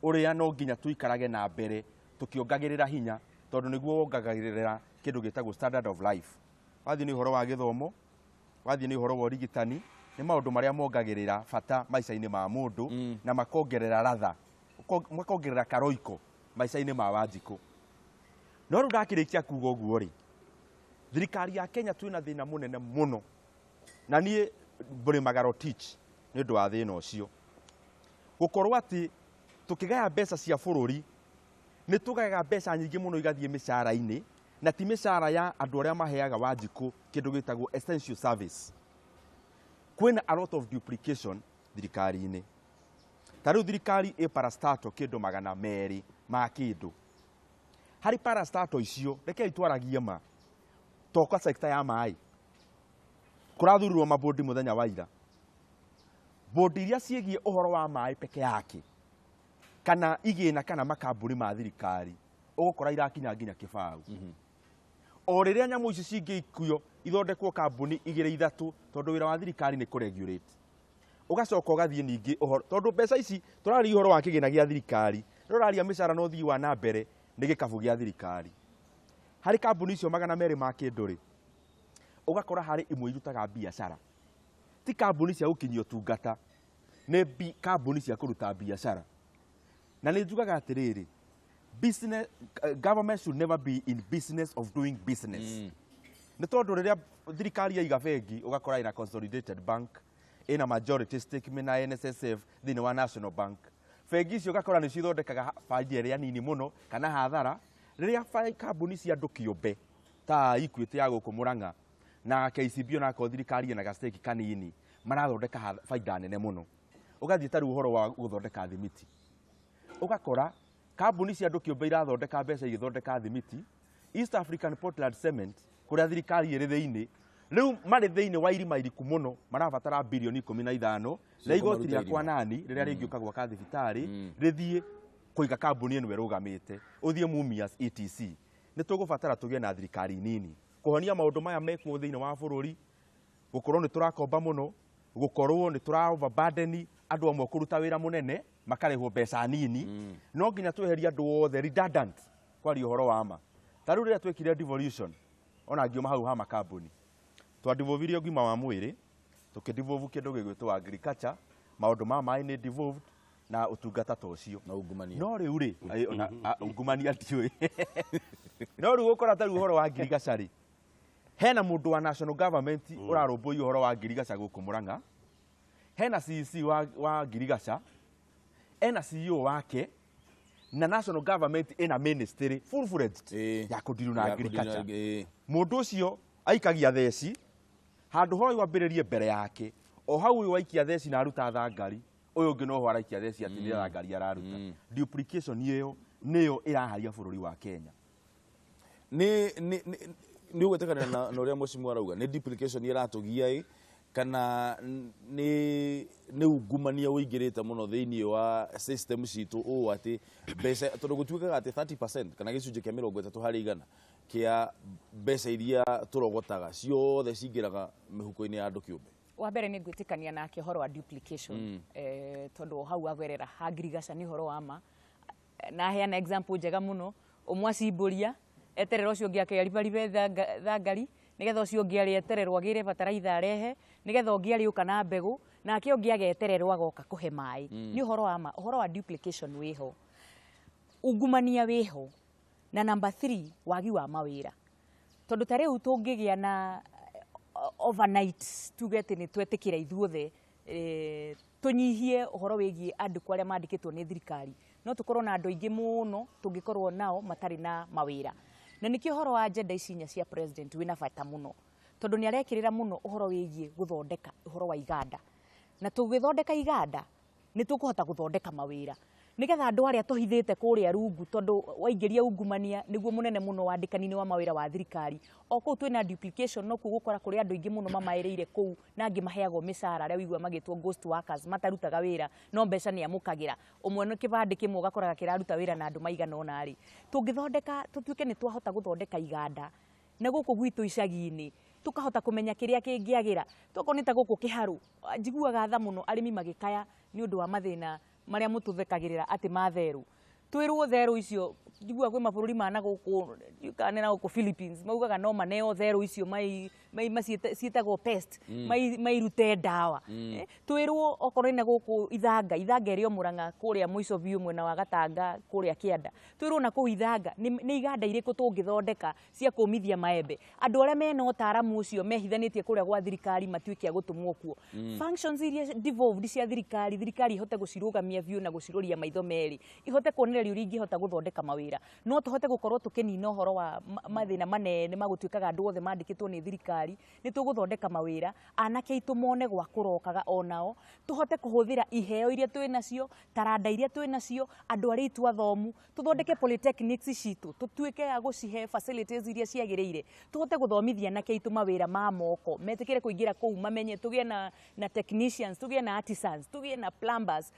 Speaker 2: ũrĩa no nginya tũikarage na mbere tũkĩongagĩrĩra hinya, tondũ nĩguo wongagĩrĩra kĩndũ gĩtagwo standard of life. Wathiĩ nĩ ũhoro wa gĩthomo, wathiĩ nĩ ũhoro wa ũrigitani, nĩ maũndũ marĩa mongagĩrĩra bata maica-inĩ ma mũndũ na makongerera ratha, makongerera karoiko maica-inĩ ma Wanjikũ. No rĩu ndakĩrĩkia kuga ũguo rĩ, thirikari ya Kenya twĩna thĩna mũnene mũno, na niĩ mbũrĩmaga Rotich nĩ ũndũ wa thĩna ũcio, gũkorwo atĩ tũkĩgaya mbeca cia bũrũri nĩ tũgayaga mbeca nyingĩ mũno igathiĩ mĩcara-inĩ, na ti mĩcara ya andũ arĩa maheaga Wanjikũ kĩndũ gĩtagwo essential service. Kwĩna a lot of duplication thirikari-inĩ. Ta rĩu thirikari ĩ parastatal kĩndũ 200 ma kĩndũ. Harĩ parastatal icio, rekei twaragie ma, toka sector ya maĩ kũrathurirwo mabodi mũthenya wa ira. Bodi iria ciĩgiĩ ũhoro wa maĩ peke yake kana igĩna kana makambuni ma thirikari, ũgũkora irakinya nginya kĩbaũ. O rĩrĩa nyamũ ici cingĩikuo ithondekwo kambuni igĩrĩ ithatũ, tondũ wĩra wa thirikari nĩ kũregulate. Ũgacoka ũgathiĩ ningĩ ũhoro, tondũ mbeca ici tũraria ũhoro wa kĩgĩna gĩa thirikari, tũraria mĩcara na ũthii wa na mbere nĩ gĩkabũ gĩa thirikari. Harĩ kambuni icio 200 ma kĩndũ rĩ, ũgakora harĩ imwe irutaga biacara, ti kambuni cia gũkinyia ũtungata, nĩ kambuni cia kũruta biacara. Na nĩ njugaga atĩrĩrĩ, business, government should never be in business of doing business. Nĩ tondũ rĩrĩa thirikari yaiga bengi, ũgakora ĩna Consolidated Bank, ĩna majority stake na NSSF thĩinĩ wa National Bank. Bengi icio ũgakora nĩ cithondekaga bainda ĩrĩa nini mũno kana hathara. Rĩrĩa kambuni cia andũ kĩũmbe ta Equity ya gũkũ Murang'a na KCB, onakorwo thirikari ĩna ga-stake kanini, marathondeka bainda nene mũno. Ũgathiĩ ta rĩu ũhoro wa gũthondeka thimiti, ũgakora kambuni cia andũ kĩũmbe irathondeka mbeca igĩthondeka thimiti. East African Portland Cement, kũrĩa thirikari ĩrĩ thĩinĩ, rĩu marĩ thĩinĩ wa irima iriku mũno, marabatara birioni 15 na igoti rĩa kwa nani rĩrĩa rĩngĩũka gwaka thibitarĩ rĩthiĩ kũiga kambuni ĩno ĩrũgamĩte, ũthiĩ Mumias ETC. Nĩ tũgũbatara tũgĩe na thirikari nini. Kũhonia maũndũ maya mekuo thĩinĩ wa bũrũri, gũkorwo nĩ tũrakomba mũno, gũkorwo nĩ tũra overburden andũ amwe kũruta wĩra mũnene makarĩhwo mbeca nini. No nginya tweherie andũ othe redundant, kwaria ũhoro wa ma. Ta rĩu rĩrĩa twekire devolution, ona ngiuma hau ha makambuni, twadevolvirie ũgima wa mwĩrĩ, tũkĩdevolve kĩndũ gĩgwĩtwo agriculture, maũndũ ma maĩ nĩ devolved, na ũtungata ta ũcio.
Speaker 1: Na ungumania.
Speaker 2: No rĩu rĩ, ona ungumania ndiũĩ. No rĩu ũkora ta rĩu ũhoro wa ngirigaca rĩ, hena mũndũ wa national government ũrarũmbũiya ũhoro wa ngirigaca gũkũ Murang'a, hena CEC wa ngirigaca, ena CEO wake, na national government ĩna ministry full fledged ya kũndiru na
Speaker 1: Ya
Speaker 2: agriculture.
Speaker 1: kũdeal.
Speaker 2: Mũndũ ũcio aikagia theci handũ ho ũyũ ambĩrĩrie mbere yake, o hau ũyũ waikia theci na aruta thangari, ũyũ ũngĩ noho araikia theci atĩ nĩ thangari araruta. Duplication ĩyo nĩyo ĩraharia bũrũri wa Kenya.
Speaker 1: Nĩ ũgwĩtĩkania na ũrĩa mũcimu arauga, nĩ duplication ĩratũgia ĩ, kana nĩ ungumania ũingĩrĩte mũno thĩinĩ wa system citũ ũũ atĩ mbeca, tondũ gũtuĩkaga atĩ 30% kana gĩcunjĩ kĩa 30% kĩa mbeca iria tũrogotaga ciothe cingĩraga mĩhuko-inĩ ya andũ kĩũmbe?
Speaker 4: Wa mbere, nĩ ngwĩtĩkania nake ũhoro wa duplication, tondũ o hau agerera ha ngirigaca nĩ ũhoro wa ma, na aheana example njega mũno. Ũmwe acimbũria eterera ũcio ũngĩ akeribaribe thangari, nĩgetha ũcio ũngĩ arĩ etererwo agĩre bataraitha arehe, nĩgetha ũngĩ arĩũka na mbegũ, nake ũngĩ agetererwo agoka kũhe maĩ. Nĩ ũhoro wa ma, ũhoro wa duplication wĩho, ungumania wĩho, na number 3, wagi wa mawĩra, tondũ ta rĩu tũngĩgĩa na overnight tuge atĩ nĩ twetĩkĩra ithuothe, tũnyihie ũhoro wĩgiĩ andũ arĩa mandĩkĩtwo nĩ thirikari, no tũkorwo na andũ aingĩ mũno tũngĩkorwo nao matarĩ na mawĩra. Na nĩkĩo ũhoro wa agenda ici inya cia president wĩna bata mũno, tondũ nĩ arekĩrĩra mũno ũhoro wĩgiĩ gũthondeka ũhoro wa iganda, na tũgĩthondeka iganda nĩ tũkũhota gũthondeka mawĩra, nĩgetha andũ arĩa tũhithĩte kũrĩa rungu, tondũ waingĩria ungumania nĩguo mũnene mũno wandĩkani-inĩ wa mawĩra wa thirikari, o kũu twĩna duplication, no kuo gũkora kũrĩ andũ aingĩ mũno mamaĩrĩire kũu, na angĩ maheagwo mĩcara, arĩa ũigua magĩtwo ghost workers, matarutaga wĩra no mbeca nĩ amũkagĩra. Ũmwe nĩ kĩbandĩ kĩmwe ũgakoraga kĩraruta wĩra na andũ maigana ũna rĩ, tũngĩthondeka, tũtuĩke nĩ twahota gũthondeka iganda na gũkũ gwitũ icagi-inĩ, tukahota kũmenya kĩrĩa kĩngĩagĩra. Tokorwo nĩ ta gũkũ Kĩharũ, njiguaga tha mũno arĩmi magĩkaya nĩ ũndũ wa mathĩna marĩa mũtũthekagĩrĩra atĩ ma therũ. Twĩrwo therũ icio, njiguaga kwĩ mabũrũri ma na gũkũ, kana nĩ na gũkũ Philippines, maugaga no maneo therũ icio ciĩtagwo pest, mairute ndawa. Twĩrwo okorwo nĩ na gũkũ Ithanga, Ithanga ĩrĩ o Mũrang'a kũrĩa mũico biũ mwena wa Gatanga kũrĩa kĩanda, twĩrwo na kũu Ithanga nĩ iganda irĩkũ tũngĩthondeka cia kũmithia maembe, andũ arĩa mena ũtaaramu ũcio mehithanĩtie kũrĩa gwa thirikari matuĩke a gũtũmwo kuo. Functions iria devolved cia thirikari, thirikari ihote gũcirũgamia biũ na gũciroria maitho merĩ, ihote kuonereria ũrĩa ingĩhota gũthondeka mawĩra, no tũhote gũkorwo tũkĩnina ũhoro wa mathĩna manene ma gũtuĩkaga andũ othe mandĩkĩtwo nĩ thirikari. Nĩ tũgũthondeka mawĩra, anake aitũ mone gwa kũrokaga, onao tũhote kũhũthĩra iheo iria twĩ nacio, taranda iria twĩ nacio, andũ arĩa aitũ athomu, tũthondeke polytechnics citũ, tũtuĩke a gũcihe facilities iria ciagĩrĩire, tũhote gũthomithia anake aitũ mawĩra ma moko, metĩkĩre kũingĩra kũu, mamenye, tũgĩe na technicians, tũgĩe na artisans, tũgĩe na plumbers.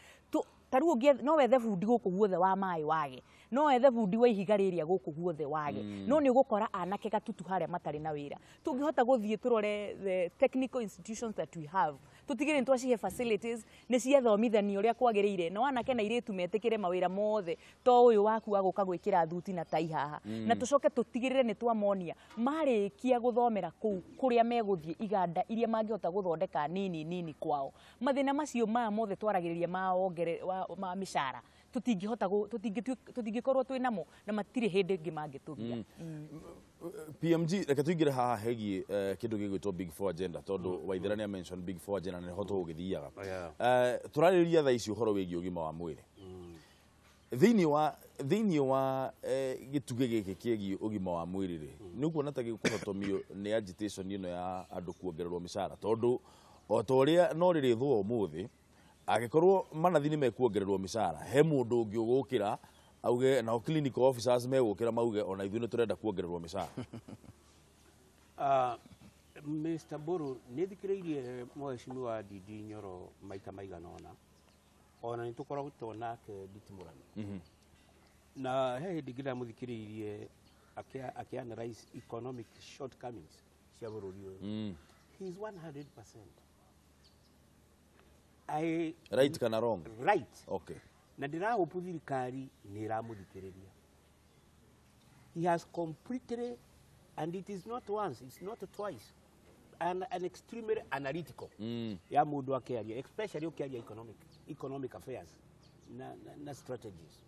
Speaker 4: Ta rĩu no wethe bundi gũkũ guothe wa maĩ wage, no wethe bundi wa ihiga rĩrĩa gũkũ guothe wage, no nĩ ũgũkora anake gatutu harĩa matarĩ na wĩra. Tũngĩhota gũthiĩ tũrore the technical institutions that we have, tũtigĩrĩre nĩ twacihe facilities, nĩ ciathomithanio ũrĩa kwagĩrĩire, na anake na airĩtu metĩkĩre mawĩra mothe to ũyũ waku wa gũka gwĩkĩra thuti na tai haha, na tũcoke tũtigĩrĩre nĩ twamonia marĩkia gũthomera kũu kũrĩa megũthiĩ iganda iria mangĩhota gũthondeka nini nini kwao. Mathĩna macio maya mothe twaragĩrĩria ma mĩcara tũtingĩhota tũtingĩkorwo twĩ namo, na matirĩ hĩndĩ ĩngĩ mangĩtũgia.
Speaker 1: PMG, reke tuingĩre haha hegiĩ kĩndũ gĩgwĩtwo Big Four agenda, tondũ Waithera nĩ mention Big Four agenda na nĩho tũgũgĩthiaga. Tũrarĩrĩria thaa ici ũhoro wĩgiĩ ũgima wa mwĩrĩ. Thĩinĩ wa gĩtugĩ gĩkĩ kĩgiĩ ũgima wa mwĩrĩ rĩ, nĩ ũkuona ta gĩkũhotomio nĩ agitation ĩno ya andũ kuongererwo mĩcara? Tondũ o ta ũrĩa no rĩrĩthwo ũmũthĩ, angĩkorwo manathi nĩ mekuongererwo mĩcara, he mũndũ ũngĩ ũgũkĩra auge, nao clinical officers megũkĩra mauge ona ithuĩ nĩ tũrenda kuongererwo mĩcara.
Speaker 3: Mr. Mburu, nĩ thikĩrĩirie mheshimiwa Ndindi Nyoro maita maigana ũna, ona nĩ tũkoretwo nake nditimũrano, na he hĩndĩ ĩngĩ ndamũthikĩrĩirie. Akĩ analyze economic shortcomings cia bũrũri ũyũ. He is 100% I
Speaker 1: Right kana wrong?
Speaker 3: Right.
Speaker 1: Okay.
Speaker 3: Na ndĩrahopu thirikari nĩ ĩramũthikĩrĩria. He has completely, and it is not once, it's not twice, an extremely analytical ya mũndũ akĩaria, especially ũkĩaria economic affairs na strategies.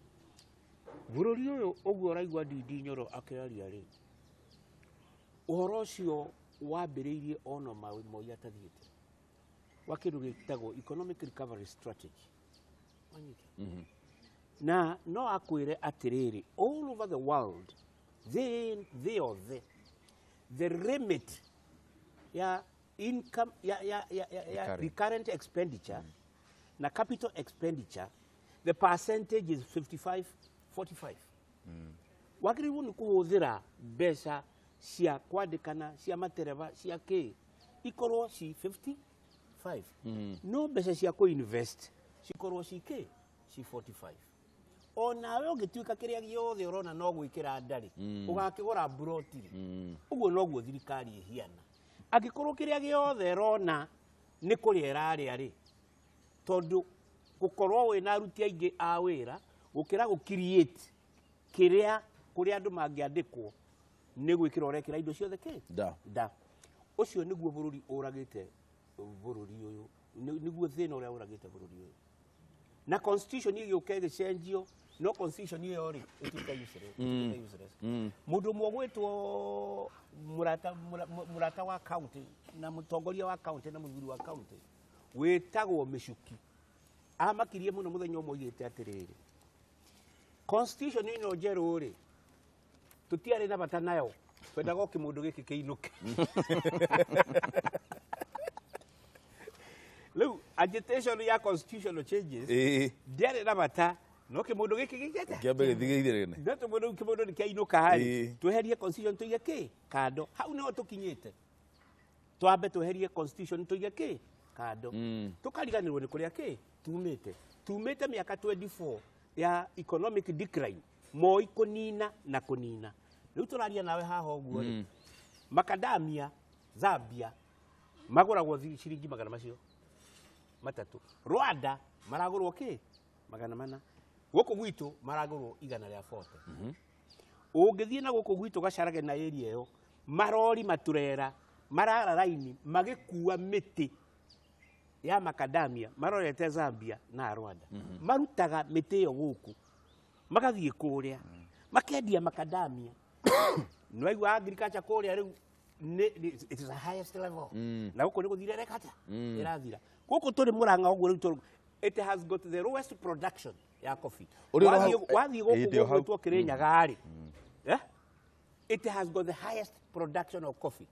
Speaker 3: Bũrũri ũyũ ũguo ũraigua Ndindi Nyoro akĩaria rĩ, ũhoro ũcio wambĩrĩirie ona Moi atathiĩte, wa kĩndũ gĩtagwo economic recovery strategy. Wanyita? Na no akwĩre atĩrĩrĩ, all over the world, thĩ yothe, the remit ya income ya
Speaker 2: Recurrent.
Speaker 3: Recurrent expenditure na capital expenditure, the percentage is 55 45. Wagĩrĩirwo nĩ kũhũthĩra mbeca cia kwandĩkana, cia matereba, cia kĩ, ikorwo ci 55, no mbeca cia kũ-invest cikorwo ci kĩ, ci 45. Onawe ũngĩtuĩka kĩrĩa gĩothe ũrona no gwĩkĩra ndarĩ, ũgakĩgũra mburoti rĩ, ũguo noguo thirikari ĩhiana. Angĩkorwo kĩrĩa gĩothe ĩrona nĩ kũrĩa ĩrarĩa rĩ, tondũ gũkorwo wĩna aruti aingĩ a wĩra gũkĩra gũ create kĩrĩa kũrĩa andũ mangĩandĩkwo, nĩ gwĩkĩra ũrekĩra indo ciothe kĩ
Speaker 1: Da.
Speaker 3: Da. Ũcio nĩguo bũrũri ũragĩte, bũrũri ũyũ nĩguo thĩna ũrĩa ũragĩte bũrũri ũyũ. Na constitution ĩgĩũka ĩgĩcenjio, no constitution ĩyo rĩ, ĩtuĩka useless, ĩtuĩka useless. Mũndũ ũmwe ũgwĩtwo mũrata wa county na mũtongoria wa county na mũthuri wa county wĩtagwo Mĩcuki amakirie mũno mũthenya ũmwe oigĩte atĩrĩrĩ, constitution ĩno njerũ rĩ, tũtiarĩ na bata nayo, twendaga o kĩmũndũ gĩkĩ kĩinũke. Rĩu agitation ya constitutional changes ndĩarĩ na bata, no kĩmũndũ gĩkĩ gĩkĩte
Speaker 1: Kĩambe gĩthigithire.
Speaker 3: No tũmũndũ kĩmũndũ nĩ kĩainũka harĩ tweherie constitution tũige kĩ kando. Hau nĩho tũkinyĩte, twambe tweherie constitution tũige kĩ kando, tũkariganĩrwo nĩ kũrĩa kĩ tumĩte mĩaka 24 ya economic decline, Moi kũnina na kũnina. Rĩu tũraria nawe haha ũguo rĩ, macadamia Zambia magũragwo ciringi 300, Rwanda maragũrwo kĩ 400, gũkũ gwitũ maragũrwo 140. Ũngĩthiĩ na gũkũ gwitũ gacarage na area ĩyo, marori maturera marara raini magĩkua mĩtĩ ya macadamia marorete Zambia na Rwanda. Marutaga mĩtĩ ĩyo gũkũ magathiĩ kũrĩa makendia macadamia. Nĩwaigua agriculture kũrĩa rĩu it is the highest level, na gũkũ nĩ gũthira ĩreka atĩa, ĩrathira. Gũkũ tũrĩ Mũrang'a ũguo rĩu tũrĩ, it has got the lowest production ya coffee.
Speaker 1: Ũrĩa ũrahau-
Speaker 3: Wathiĩ gũkũ
Speaker 2: Ĩndĩ o hau-
Speaker 3: gũgwĩtwo Kĩrĩnyaga rĩ, eh? It has got the highest production of coffee.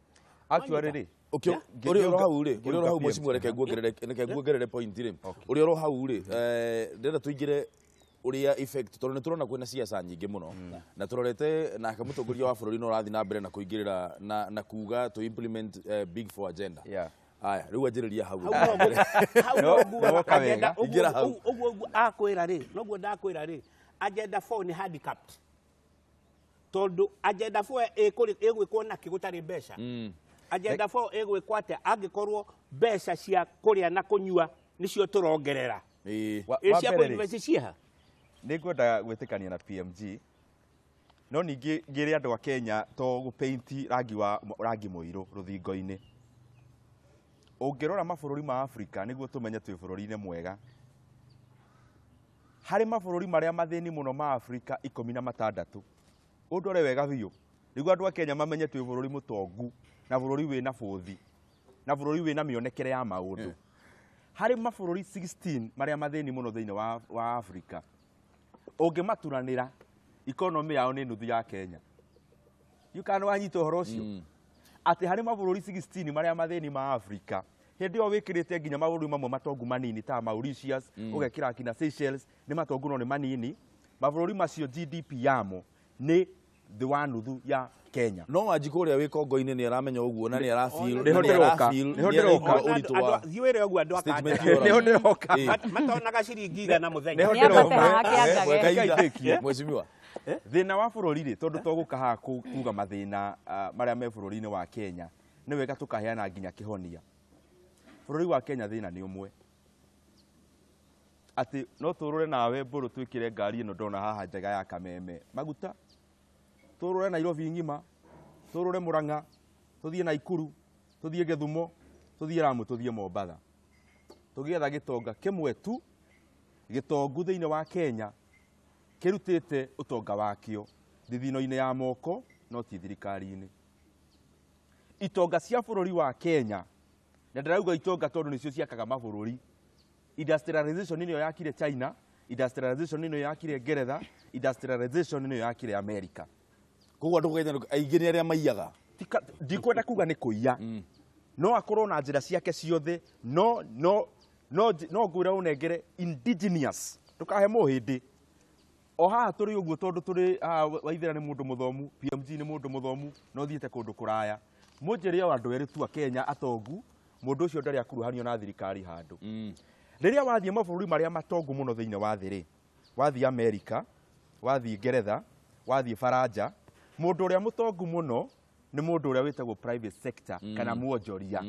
Speaker 2: Actually rĩ,
Speaker 1: Ũrĩa ũro hau rĩ, ũrĩa ũro hau
Speaker 2: ngĩũka
Speaker 1: mheshimiwa, reke
Speaker 2: PMC.
Speaker 1: nguongerere point rĩ. Ũrĩa ũro hau rĩ, ndĩrenda tũingĩre ũrĩa effect, tondũ nĩ tũrona kwĩna ciaca nyingĩ mũno na tũrorete nake mũtongoria wa bũrũri no ũrathiĩ na mbere na kũingĩrĩra na kuga to implement big four agenda. Aya, rĩu anjĩrĩria hau.
Speaker 3: Hau hau no ngugaga
Speaker 2: Woka
Speaker 3: agenda
Speaker 2: wega.
Speaker 3: ũguo.
Speaker 1: Ingĩra hau.
Speaker 3: Ũguo akwĩra rĩ, noguo ndakwĩra rĩ, agenda 4 nĩ handicapped, tondũ agenda 4 ĩgwĩkwo nakĩ gũtarĩ mbeca? Agenda 4 ĩgwĩkwo atĩa angĩkorwo mbeca cia kũrĩa na kũnyua nĩcio tũrongerera? Ĩ
Speaker 2: Wa
Speaker 3: cia
Speaker 2: mbere rĩ,
Speaker 3: kũ-invest ciĩha?
Speaker 2: Nĩ ngwenda gwĩtĩkania na PMG, no ningĩ ngĩre andũ a Kenya to gũpaint rangi wa rangi mũirũ rũthingo-inĩ. Ũngĩrora mabũrũri ma Afrika nĩguo tũmenye twĩ bũrũri-inĩ mwega, harĩ mabũrũri marĩa mathĩni mũno ma Afrika 16, ũndore wega biũ nĩguo andũ a Kenya mamenye twĩ bũrũri mũtongu na bũrũri wĩna bũthi na bũrũri wĩna mĩonekere ya maũndũ. Harĩ mabũrũri 16 marĩa mathĩni mũno thĩinĩ wa Afrika, ũngĩmaturanĩra economy yao nĩ nuthu ya Kenya. You kana wanyita ũhoro ũcio atĩ harĩ mabũrũri 16 marĩa mathĩni ma Afrika, hĩndĩ ĩyo wĩkĩrĩte nginya mabũrũri mamwe matongu manini ta Mauritius, ũgekĩra akina Seychelles nĩ matongu no nĩ manini. Mabũrũri macio GDP yamo nĩ thĩ wa nuthu ya Kenya.
Speaker 1: No Wanjikũ ũrĩa wĩ kongo-inĩ nĩ aramenya ũguo na nĩ arafeel
Speaker 2: Nĩho
Speaker 1: na nĩ
Speaker 2: ndĩroka,
Speaker 1: arafeel
Speaker 2: nĩho
Speaker 1: nĩ araigua
Speaker 2: ndĩroka.
Speaker 1: ũritũ wa
Speaker 3: Thiĩ wĩre ũguo andũ a
Speaker 1: statement
Speaker 3: Kandara.
Speaker 1: ĩyo.
Speaker 2: Nĩho ndĩroka.
Speaker 3: Matonaga ciringi 100 mũthenya.
Speaker 2: Nĩho
Speaker 4: Nĩ ambate
Speaker 2: ndĩroka.
Speaker 4: haha kĩangage.
Speaker 1: Mweka
Speaker 2: Reke
Speaker 1: ihinda.
Speaker 2: ndĩkie.
Speaker 1: Mheshimiwa.
Speaker 2: Thĩna wa bũrũri rĩ, tondũ togũka haha kuga mathĩna marĩa me bũrũri-inĩ wa Kenya, nĩ wega tũkaheana nginya kĩhonia. Bũrũri wa Kenya thĩna nĩ ũmwe, atĩ no tũrũre nawe mbũrũ twĩkĩre ngari ĩno ndona haha njega ya Kameme maguta, tũrũre Nairobi ng'ima, tũrũre Murang'a, tũthiĩ Naikuru, tũthiĩ Gĩthumo, tũthiĩ Lamu, tũthiĩ Mombatha, tũgĩetha gĩtonga kĩmwe tu gĩtongu thĩinĩ wa Kenya kĩrutĩte ũtonga wakĩo thithino-inĩ ya moko no ti thirikari-inĩ. Itonga cia bũrũri wa Kenya, na ndĩrauga itonga tondũ nĩcio ciakaga mabũrũri. Industrialization nĩyo yakire China, industrialization nĩyo yakire Ngeretha, industrialization nĩyo yakire America.
Speaker 1: Koguo andũ Kenya aingĩ nĩ arĩa maiyaga.
Speaker 2: Ndikwenda kuga nĩ kũiya, no akorwo na njĩra ciake ciothe, no no no no ngwĩra ũnengere indigenous, ndũkahe mũhĩndĩ. O haha tũrĩ ũguo tondũ tũrĩ haha, Waithera nĩ mũndũ mũthomu, PMG nĩ mũndũ mũthomu, no thiĩte kũndũ kũraya. Mũnjĩre o andũ erĩ tu a Kenya atongu, mũndũ ũcio ndarĩ akuruhanio na thirikari handũ. Rĩrĩa wathiĩ mabũrũri marĩa matongu mũno thĩinĩ wa thĩ rĩ, wathiĩ Amerika, wathiĩ Ngeretha, wathiĩ Faranja, mũndũ ũrĩa mũtongu mũno nĩ mũndũ ũrĩa wĩtagwo private sector kana mwonjoria.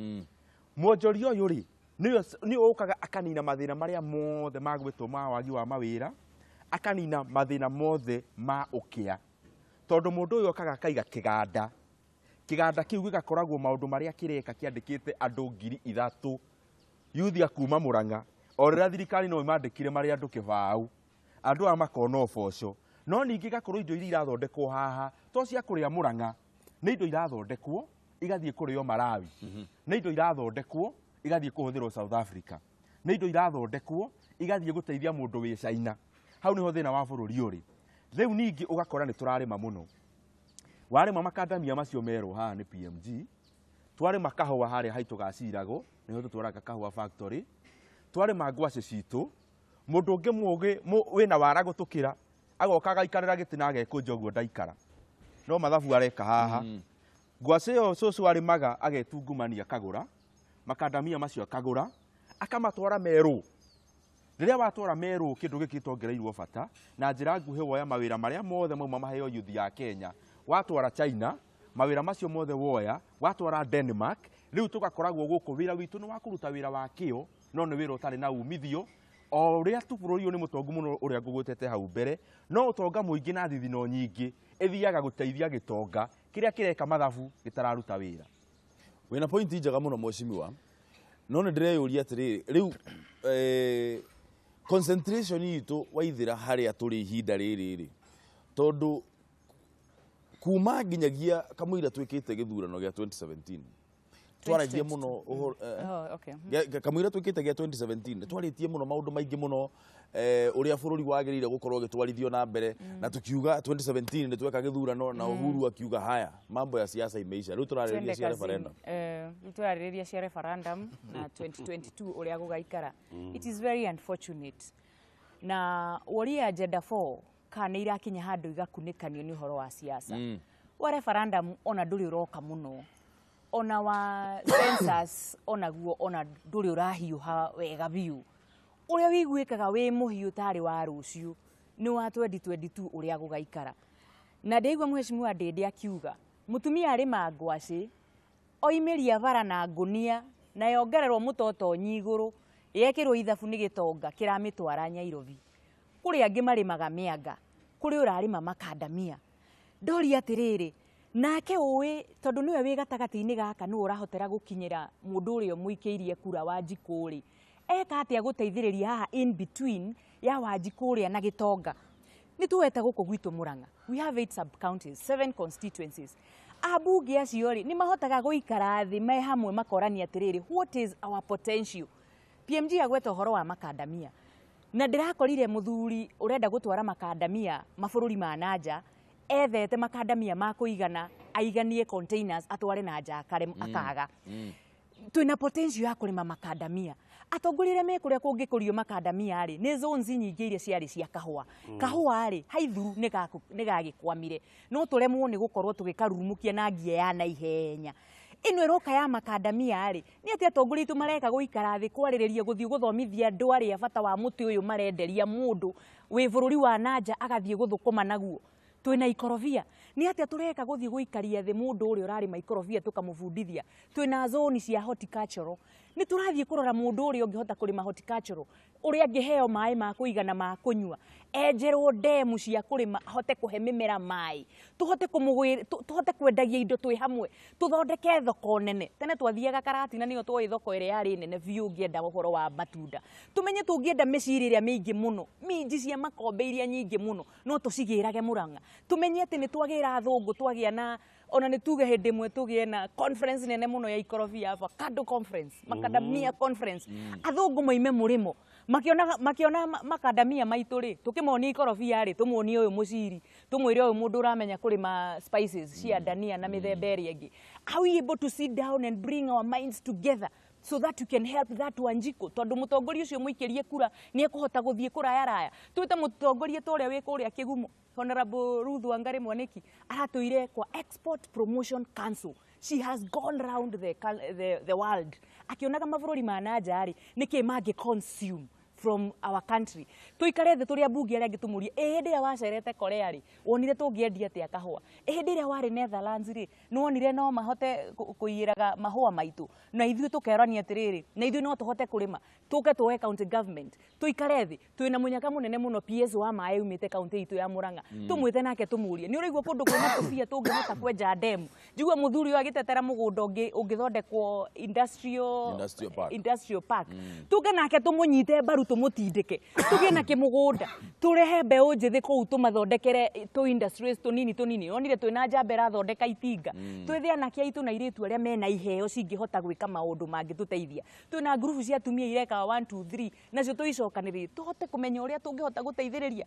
Speaker 2: Mwonjoria ũyũ rĩ, nĩwe ũkaga akanina mathĩna marĩa mothe ma gwĩtwo ma wagi wa mawĩra, akanina mathĩna mothe ma ũkĩa. Tondũ mũndũ ũyũ okaga akaiga kĩganda, kĩganda kĩu gĩgakoragwo maũndũ marĩa kĩreka kĩandĩkĩte andũ 3,000 yuthi a kuma Murang'a, o rĩrĩa thirikari no ĩmandĩkire marĩ andũ kĩbaũ, andũ aya makona ũboco. No ningĩ igakorwo indo iria irathondekwo haha to cia kũrĩa Murang'a, nĩ indo irathondekwo igathiĩ kũrĩo Malawi, nĩ indo irathondekwo igathiĩ kũhũthĩrwo South Africa, nĩ indo irathondekwo igathiĩ gũteithia mũndũ wĩ China. Hau nĩho thĩna wa bũrũri ũrĩ. Rĩu ningĩ ũgakora nĩ tũrarĩma mũno. Warĩma makandamia macio merwo haha nĩ PMG, twarĩma kahũa harĩa haitũ gaciragwo, nĩho tũtwaraga kahũa factory, twarĩma ngwacĩ citũ, mũndũ ũngĩ mũũgĩ wĩna wara gũtũkĩra agoka agaikarĩra gĩtĩ na agekũnja ũguo ndaikara, no mathabu areka haha. Ngwacĩ ĩyo cũcũ arĩmaga agetungumania akagũra, makandamia macio akagũra, akamatwara Meru. Rĩrĩa watwara Meru kĩndũ gĩkĩ gĩtongereirwo bata na njĩra nguhĩ, woya mawĩra marĩa mothe mauma maheo youth ya Kenya, watwara China mawĩra macio mothe woya, watwara Denmark, rĩu tũgakoragwo gũkũ wĩra witũ nĩ wa kũruta wĩra wa kĩo, no nĩ wĩra ũtarĩ na umithio. O ũrĩa tu bũrũri ũyũ nĩ mũtongu mũno ũrĩa ngũgwetete hau mbere, no ũtonga mũingĩ na thithino nyingĩ ĩthiaga gũteithia gĩtonga kĩrĩa kĩreka mathabu gĩtararuta wĩra.
Speaker 1: Wĩna point njega mũno mheshimiwa, no nĩ ndĩreyũria atĩrĩrĩ, rĩu concentration itũ Waithera harĩa tũrĩ ihinda rĩrĩ rĩ, tondũ kuma nginyagia kamũira twĩkĩte gĩthurano gĩa 2017 twaragia mũno ũhoro
Speaker 4: Oh, okay.
Speaker 1: Kamũira twĩkĩte gĩa 2017 twarĩtie mũno maũndũ maingĩ mũno, ũrĩa bũrũri wagĩrĩire gũkorwo ũgĩtwarithio na mbere, na tukiuga 2017 nĩ tweka gĩthurano na Uhuru akiuga haya mambo ya siasa imeisha. Rĩu tũrarĩrĩria
Speaker 4: Twende
Speaker 1: cia
Speaker 4: kazini.
Speaker 1: referendum.
Speaker 4: Rĩu tũrarĩrĩria cia referendum na 2022 ũrĩa gũgaikara. It is very unfortunate. Na woria agenda 4 kana nĩ irakinya handũ igakunĩkanio nĩ ũhoro wa siasa. Wa referendum ona ndũrĩ ũroka mũno, ona wa census onaguo ona ndũrĩ ũrahiũha wega biũ. Ũrĩa wĩiguĩkaga wĩ mũhiũ tarĩ wa rũciũ nĩ wa 2022 ũrĩa gũgaikara. Na ndĩigua mheshimiwa Ndĩndĩ akiuga mũtumia arĩma ngwacĩ oimĩria bara na ngũnia na yongererwo mũtotonyi igũrũ yekĩrwo ithabu nĩ gĩtonga kĩramĩtwara Nyairobi. Kũrĩ angĩ marĩmaga mĩanga, kũrĩ ũrarĩma makandamia. Ndoria atĩrĩrĩ, nake ũĩ tondũ nĩwe wĩ gatagatĩ-inĩ gaka nĩwe ũrahotera gũkinyĩra mũndũ ũrĩa ũmũikĩirie kura Wanjikũ rĩ, eka atĩa gũteithĩrĩria haha in between ya Wanjikũ ũrĩa na gĩtonga? Nĩ tuwete gũkũ gwitũ Murang'a, we have 8 sub counties, 7 constituencies. Ambunge acio rĩ nĩ mahotaga gũikara thĩ me hamwe makorania atĩrĩrĩ, what is our potential? PMG agweta ũhoro wa makandamia, na ndĩrakorire mũthuri ũrenda gũtwara makandamia mabũrũri ma nanja, ethete makandamia ma kũigana aiganie containers atware na nja akaga. Twĩna potential ya kũrĩma makandamia. Atongoria arĩa me kũrĩa kũngĩkũrio makandamia rĩ, nĩ zones nyingĩ iria ciarĩ cia kahũa. Kahũa rĩ, haithuru nĩ gagĩkwamire, no tũremwo nĩ gũkorwo tũgĩkarurumukia na ngia ya naihenya. Ĩno ĩroka ya makandamia rĩ, nĩ atĩa atongoria aitũ mareka gũikara thĩ kwarĩrĩria gũthiĩ gũthomithia andũ arĩa bata wa mũtĩ ũyũ marenderia mũndũ wĩ bũrũri wa nanja agathiĩ gũthũkũma naguo. Twĩna ikorobia, nĩ atĩa tũreka gũthiĩ gũikaria thĩ mũndũ ũrĩa ũrarĩma ikorobia tũkamũbundithia. Twĩna zoni cia horticultural, nĩ tũrathiĩ kũrora mũndũ ũrĩa ũngĩhota kũrĩma horticultural, ũrĩa angĩheo maĩ ma kũigana ma kũnyua, enjerwo ndemu cia kũrĩma ahote kũhe mĩmera maĩ, tũhote kũmũgwĩra, tũhote kwendagia indo twĩ hamwe, tũthondeke thoko nene. Tene twathiaga Karatina nĩyo twoĩ thoko ĩrĩa yarĩ nene biũ ũngĩenda ũhoro wa matunda. Tũmenye tũngĩenda mĩciri ĩrĩa mĩingĩ mũno, minji cia makombe iria nyingĩ mũno, no tũcigĩrage Mũrang'a. Tũmenye atĩ nĩ twagĩra athũngũ, twagĩa na ona nĩ tuge hĩndĩ ĩmwe tũgĩe na conference nene mũno ya ikorobia, avocado conference, macadamia conference. Athũngũ moime mũrĩmo makiona makadamia maitũ rĩ, tũkĩmonia ikorobia rĩ, tũmuonie ũyũ mũciri, tũmwĩre ũyũ mũndũ ũramenya kũrĩma spices cia dania na mĩthemba ĩrĩa ĩngĩ. Are we able to sit down and bring our minds together so that we can help that Wanjikũ? Tondũ mũtongoria ũcio mũikĩrie kura nĩ ekũhota gũthiĩ kũraya raya. Twĩte mũtongoria ta ũrĩa wĩ kũrĩa Kĩgumo, Honorable Ruth Wangari Mwaniki, aratũire kwa Export Promotion Council. She has gone round the world akĩonaga mabũrũri ma nanja rĩ, nĩkĩ mangĩ consume from our country. Tuikare thĩ tũrĩ ambunge arĩa angĩ tũmũrie, ĩ hĩndĩ ĩrĩa wacerete Korea rĩ, wonire tũngĩendia atĩa kahũa? Ĩ hĩndĩ ĩrĩa warĩ Netherlands rĩ, nĩwonire no mahote kũiyĩraga mahũa maitũ? Na ithuĩ tũkerania atĩrĩrĩ, na ithuĩ no tũhote kũrĩma, tũke tuoe county government, tũikare thĩ. Twĩna mũnyaka mũnene mũno PS wa maĩ umĩte county itũ ya Murang'a, tũmwĩte nake tũmũrie, nĩ ũraigua kũndũ kwĩna tũbia tũngĩhota kwenja ndemu? Njigua mũthuri ũyũ agĩtetera mũgũnda ũngĩ ũngĩthondekwo industrial,
Speaker 1: Industrial park.
Speaker 4: Industrial park. Tũke nake tũmũnyite mbaru, tũmũtindĩke, tũgĩe na kĩmũgũnda, tũrehe mbeũ njĩthĩ kũu, tũmathondekere tũ industries tũnini tũnini. Onire twĩna njamba ĩrathondeka itinga, twĩthe anake aitũ na airĩtu arĩa mena iheo cingĩhota gwĩka maũndũ mangĩtũteithia. Twĩna ngurubu cia atumia ireka 1 2 3, nacio tũicokanĩrĩrie, tũhote kũmenya ũrĩa tũngĩhota gũteithĩrĩria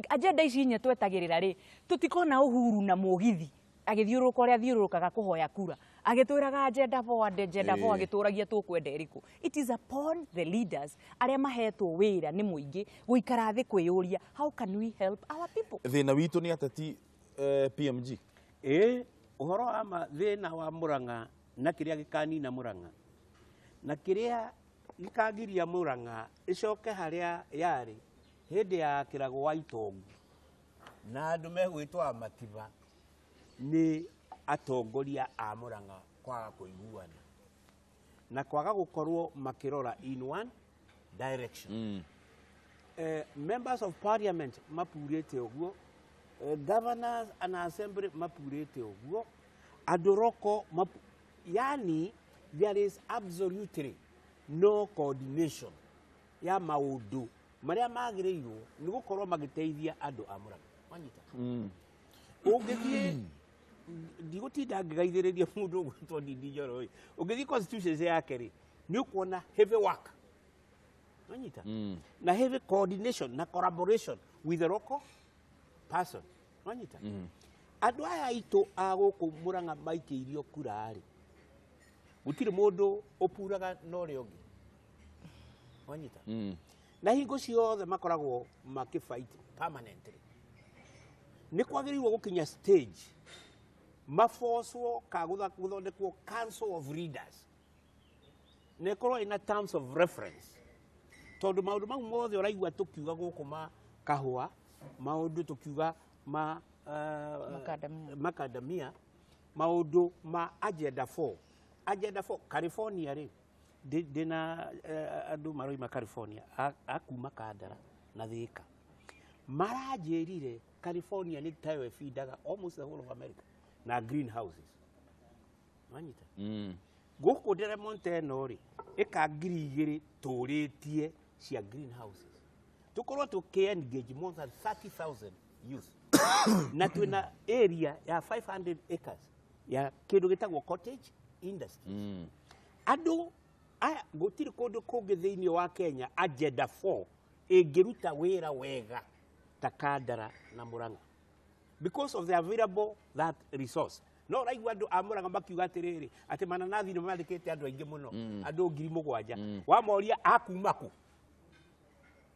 Speaker 4: agenda ici inya twetagĩrĩra rĩ. Tũtikona Uhuru na mũgithi agĩthiũrũrũka ũrĩa athiũrũrũkaga kũhoya kura, agĩtwĩraga agenda forward, agenda forward, agĩtũragia tũkwenda ĩrĩkũ. It is upon the leaders arĩa mahetwo wĩra nĩ mũingĩ gũikara thĩ kwĩyũria, how can we help our people?
Speaker 1: Thĩna witũ nĩ ateti, PMG.
Speaker 3: Ĩ ũhoro wa ma, thĩna wa Mũrang'a na kĩrĩa gĩkanina Mũrang'a na kĩrĩa gĩkagiria Mũrang'a ĩcoke harĩa yarĩ hĩndĩ ya kĩrago wa itongu na andũ megwĩtwo a matiba nĩ atongoria a Mũrang'a kwaga kũiguana na kwaga gũkorwo makĩrora in one direction. Members of parliament mapurĩte ũguo, governors and assembly mapurĩte ũguo, andũ roko yani there is absolutely no coordination ya maũndũ marĩa magĩrĩirwo nĩ gũkorwo magĩteithia andũ a Mũrang'a. Wanyita? Ũngĩthiĩ, ndigũtinda ngĩgaithĩrĩria mũndũ ũgwĩtwo Ndindi Nyoro ĩ, ũngĩthiĩ constituency yake rĩ, nĩ ũkuona heavy work. Wanyita? Na heavy coordination na collaboration with the local person. Wanyita? Andũ aya aitũ a gũkũ Mũrang'a maikĩirio kura rĩ, gũtirĩ mũndũ ũpuraga na ũrĩa ũngĩ. Wanyita? Na hingo ciothe makoragwo makĩfight permanently. Nĩ kwagĩrĩirwo gũkinya stage mabocwo ka gũthondekwo council of leaders na ĩkorwo ĩna terms of reference, tondũ maũndũ mau mothe ũraigua tũkiuga gũkũ ma kahũa, maũndũ tũkiuga ma
Speaker 4: Macadamia.
Speaker 3: Macadamia, maũndũ ma agenda 4, agenda 4. California rĩ, ndĩna andũ maroima California a kuma Kandara na Thika, maranjĩrire California nĩ tayo ĩbindaga almost the whole of America na greenhouses. Wanyita? Gũkũ Deremonte ĩno rĩ, ĩka 2000 tũrĩtie cia greenhouses, tũkorwo tũkĩ engage more than 30,000 youth, na twĩna area ya 500 acres ya kĩndũ gĩtagwo cottage industries. Andũ aya gũtirĩ kũndũ kũngĩ thĩinĩ wa Kenya agenda 4 ĩngĩruta wĩra wega ta Kandara na Murang'a because of the available that resource. No ũraigua andũ a Murang'a makiuga atĩrĩrĩ, atĩ mananathi nĩ mandĩkĩte andũ aingĩ mũno, andũ 7,000. Wamoria akuma kũ?